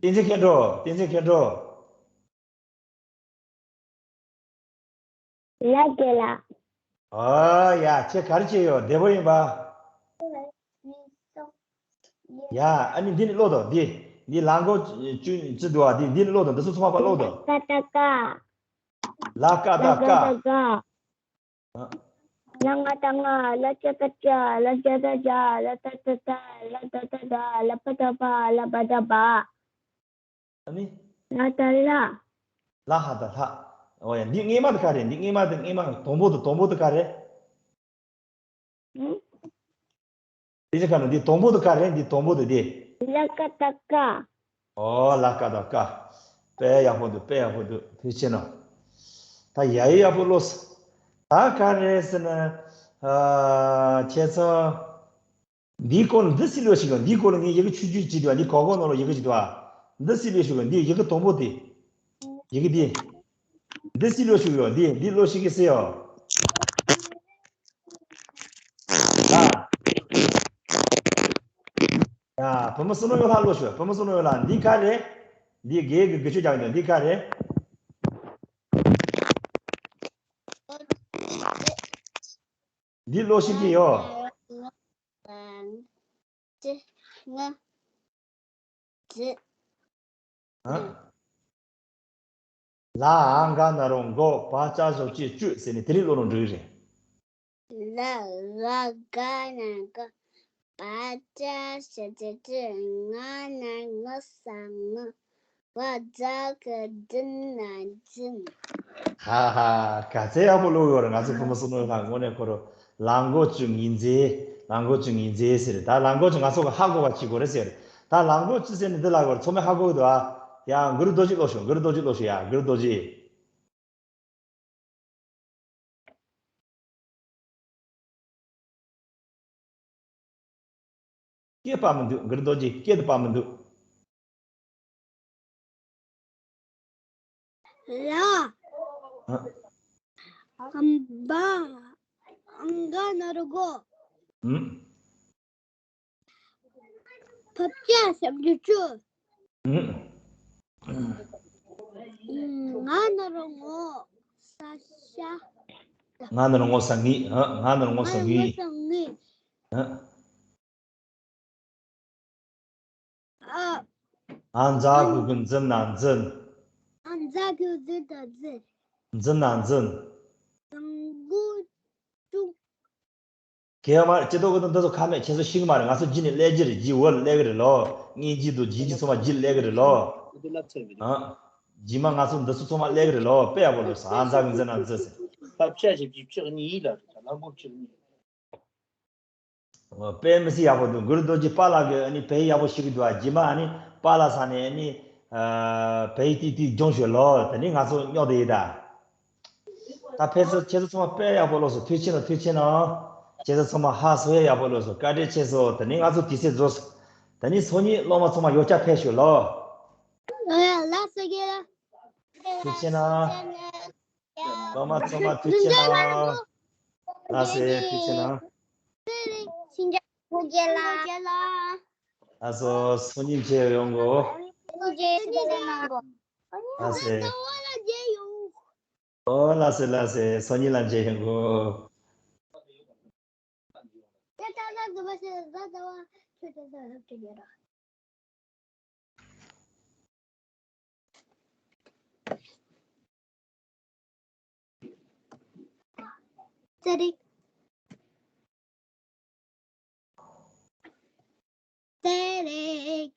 བསྟན་འཛིན་མཁས་གྲོགས། བསྟན་འཛིན་མཁས་གྲོགས། ལ་ག་ལ། ཨོ་ཡ། ཁྱེད་ག་རེ་བྱས་ཡོད། བདེ་པོ་ཡིན་པ། ཡ། ཨ་ནི་འདི་ནས་ཀློག་དང་། འདི། འདི་ལ་མགོ་བཅུ་བཅུ་འདུག་ཨ། འདི་འདི་ནས་ཀློག་དང་། འདི་ཚོ་ཚང་མ་ཕར་ཀློག་དང་། ཀ་ཏ་ཀ། ལ་ཀ་ཏ་ཀ། ལ་ཀ་ཏ་ཀ། ལ་ང་ཏ་ང་། ལ་ཅ་ཏ་ཅ། ལ་ཇ་ཏ་ཇ། ལ་ཏ་ཏ་ཏ། ལ་ད་ཏ་ད། ལ་པ་ཏ་པ། ལ་བ་ཏ་བ། ཨ་ནི། ལ་ད་ལ། ལ་ཧ་ད་ལྷ། ཨོ་ཡ། འདི་སྔས་མ་དེ་ག་རེད། འདི་སྔས་མ་དེ། སྔས་མ་དང་པོ་དེ། དང་པོ་དེ་ག་རེད། ཨང་། དེ་ཅི་ག་ནོ། འདི་དང་པོ་དེ་ག་རེད། འདི་དང་པོ་དེ་དེ། ལ་ཀ་ཏ་ཀ། ཨོ། ལ་ཀ་ཏ་ཀ། དཔེ་ཡག་པོ་འདུག་དཔེ་ཡག་པོ་འདུག་ཐུགས་རྗེ་ཆེ་གནང་། ད་ཡ་ཡི་ཡག་པོ་ཀློག་སོང་། ད་ག་རེ་ཟེར་ན། ཨ། ཁྱེད་ཚོ། འདིའི་སྐོར་ལ་འདི་སྲིད་ལོས་ཤིག་ཡོད། འདིའི་སྐོར་ལ་ངས་ཡི་གེ་ཆུང་ཆུང་ཅིག་འདུག་འདི་གོ་གོ་ནང་ལ་ཡི་གེ་ཅིག་འདུག་འདི་སྲིད་ལོས་ཤིག་ཡོད། འདི་ཡི་གེ་དང་པོ་དེ། ཡི་གེ་འདི། འདི་སྲིད་ལོས་ཤིག་ཡོད། འདི་འདི་ཀློག་ཤེས་ཀྱི་སྲིད་ཡོད། ཡ། ཡ། བུ་མོ་བསོད་ནམས་གཡུ་ལྷ་ཀློག་ཤོག་བུ་མོ་བསོད་ནམས་གཡུ་ལྷ། འདི་ག་རེད། འདི་རྒན་གྱིས་འགུལ་སྐྱོད་རྒྱག་གི་འདུག་འདི་ག་རེད། འདི་ཀློག་ཤེས་ཀྱི་ཡོད། ལ་འ་ག་ན་རོ་མགོ། བ་ཅ་ཞབས་ཀྱུ་བཅུ་ཟེར་ནས་དེ་རིང་ཀློག་རུང་འགྲིག་གི་རེད། ལ་འ་ག་ན་འགོ། བ་ཅ་ཞབས་ཀྱུ་བཅུ། ང་ན་ངོ་ས་ངུ། བ་ཛ་གི་བཛྲ་ན་བཛྲ། ཧ་ཧ། ག་ཚད་ཡག་པོ་ཀློག་ཡོད་རེད། ང་ཚོ་བུ་མོ་བསོད་ནམས་གཡུ་ལྷ་དངོས་གནས་ཁོ་རང་ལ་མགོ་བཅུ་ངོས་འཛིན། ལ་མགོ་བཅུ་ངོས་འཛིན་ཟེར། ད་ལ་མགོ་བཅུ་ང་ཚོ་གིས་ཧ་གོ་བ་བྱེད་དགོས་རེད་ཟེར། ད་ལ་མགོ་བཅུ་ཟེར་ནས་འདི་ལ་གོ་རེད། ཚང་མས་ཧ་གོ་གི་འདུག་ཨ། ཡ། གུ་རུ་རྡོ་རྗེ་ཀློག་ཤོག་གུ་རུ་རྡོ་རྗེ་ཀློག་ཤོག་ཡ། གུ་རུ་རྡོ་རྗེ། སྐད་དཔག་མི་འདུག་གུ་རུ་རྡོ་རྗེ་སྐད་དུ་དཔག་མི་འདུག་ལ། ཨ། འ་ག་ན་རོ་མགོ། ཨུམ། བ་ཅ་ཞབས་ཀྱུ་བཅུ། ཨུམ། ང་ན་རོ་ངོ། ས་ཤ། ང་ན་རོ་ངོ་ས་ངི། ཨ། ང་ན་རོ་ངོ་ས་ངི། ཨ། འ་ཛ་གི་གུ་འཛི་ན་འཛིན། འ་ཛ་གི་གུ་འཛི་ན་འཛིན། འཛི་ན་འཛིན། ཟ་གི་གུ་ཟུག་གལ་མ་རེད། ཅི་ཏོག་གི་འདི་ཚོ་ཁ་མེད། ཁྱེད་ཚོ་ཤེས་ཀྱི་མ་རེད། ང་ཚོ་རྗེས་ནས་སླེབས་ཀྱི་རེད། རྗེས་འོག་ལ་སླེབས་ཀྱི་རེད་ལོ། སྔོན་རྗེས་དང་རྗེས་རྗེས་ཚང་མ་རྗེས་ལ་སླེབས་ཀྱི་རེད་ལོ། ཨ། རྗེས་མ་ང་ཚོ་འདི་ཚོ་ཚང་མ་སླེབས་ཀྱི་རེད་ལོ། དཔེ་ཡག་པོ་ཀློག་སོང་། འ་ཛ་གི་འཛི་ན་འཛིན་ཟེར། བ་ཅ་ཞབས་ཀྱུ་བཅུ་གཉིས་ལ་རེད། ད་ལ་མགོ་བཅུ་གཉིས། དཔེ་མི་སྲིད་ཡག་པོ་འདུག་གུ་རུ་རྡོ་རྗེ་པཱ་ལགས་ཀྱིས་ཨ་ནི་བོད་ཡིག་ཡག་པོ་ཤེས་ཀྱི་འདུག་ཨ། རྗེས་མ་ཨ་ནི་པཱ་ལགས་ས་ནས་ཨ་ནི། ཨ། བོད་ཡིག་ཏིག་ཏིག་སྦྱོང་ཤོག་ལོ། ད་ནི་ང་ཚོ་རྙོག་དེ་ཡིན་ད། ད་ཕེབས་སོང་། ཁྱེད་ཚོ་ཚང་མ་དཔེ་ཡག་པོ་ཀློག་སོང་། ཐུགས་རྗེ་ཆེ་གནང་། ཐུགས་རྗེ་ཆེ་གནང་། ཁྱེད་ཚོ་ཚང་མ་ཧ་སོ་ཡ་ཡག་པོ་ཀློག་སོང་། བཀའ་དྲིན་ཆེ་སོང་། ད་ནི་ང་ཚོ་དུས་ཚོད་རྫོགས་སོང་། ད་ནི་སང་ཉིན་སློབ་མ་ཚང་མ་ཡོ་བྱད་ཕེབས་ཤོག་ལོ། ལགས་སོ། ཐུགས་རྗེ་ཆེ་གནང་། སློབ་མ་ཚང་མ་ཐུགས་རྗེ་གནང་། ལགས་སེ། ཐུགས་རྗེ་གནང་། ལགས་སོ། སང་ཉིན་མཇལ་ཡོང་གོ། ལགས་སེ། ཨོ་ལགས་སེ་ལགས་སེ། སང་ཉིན་ལ་མཇལ་ཡོང་གོ། ཙེ་རིག་ཙེ་རིག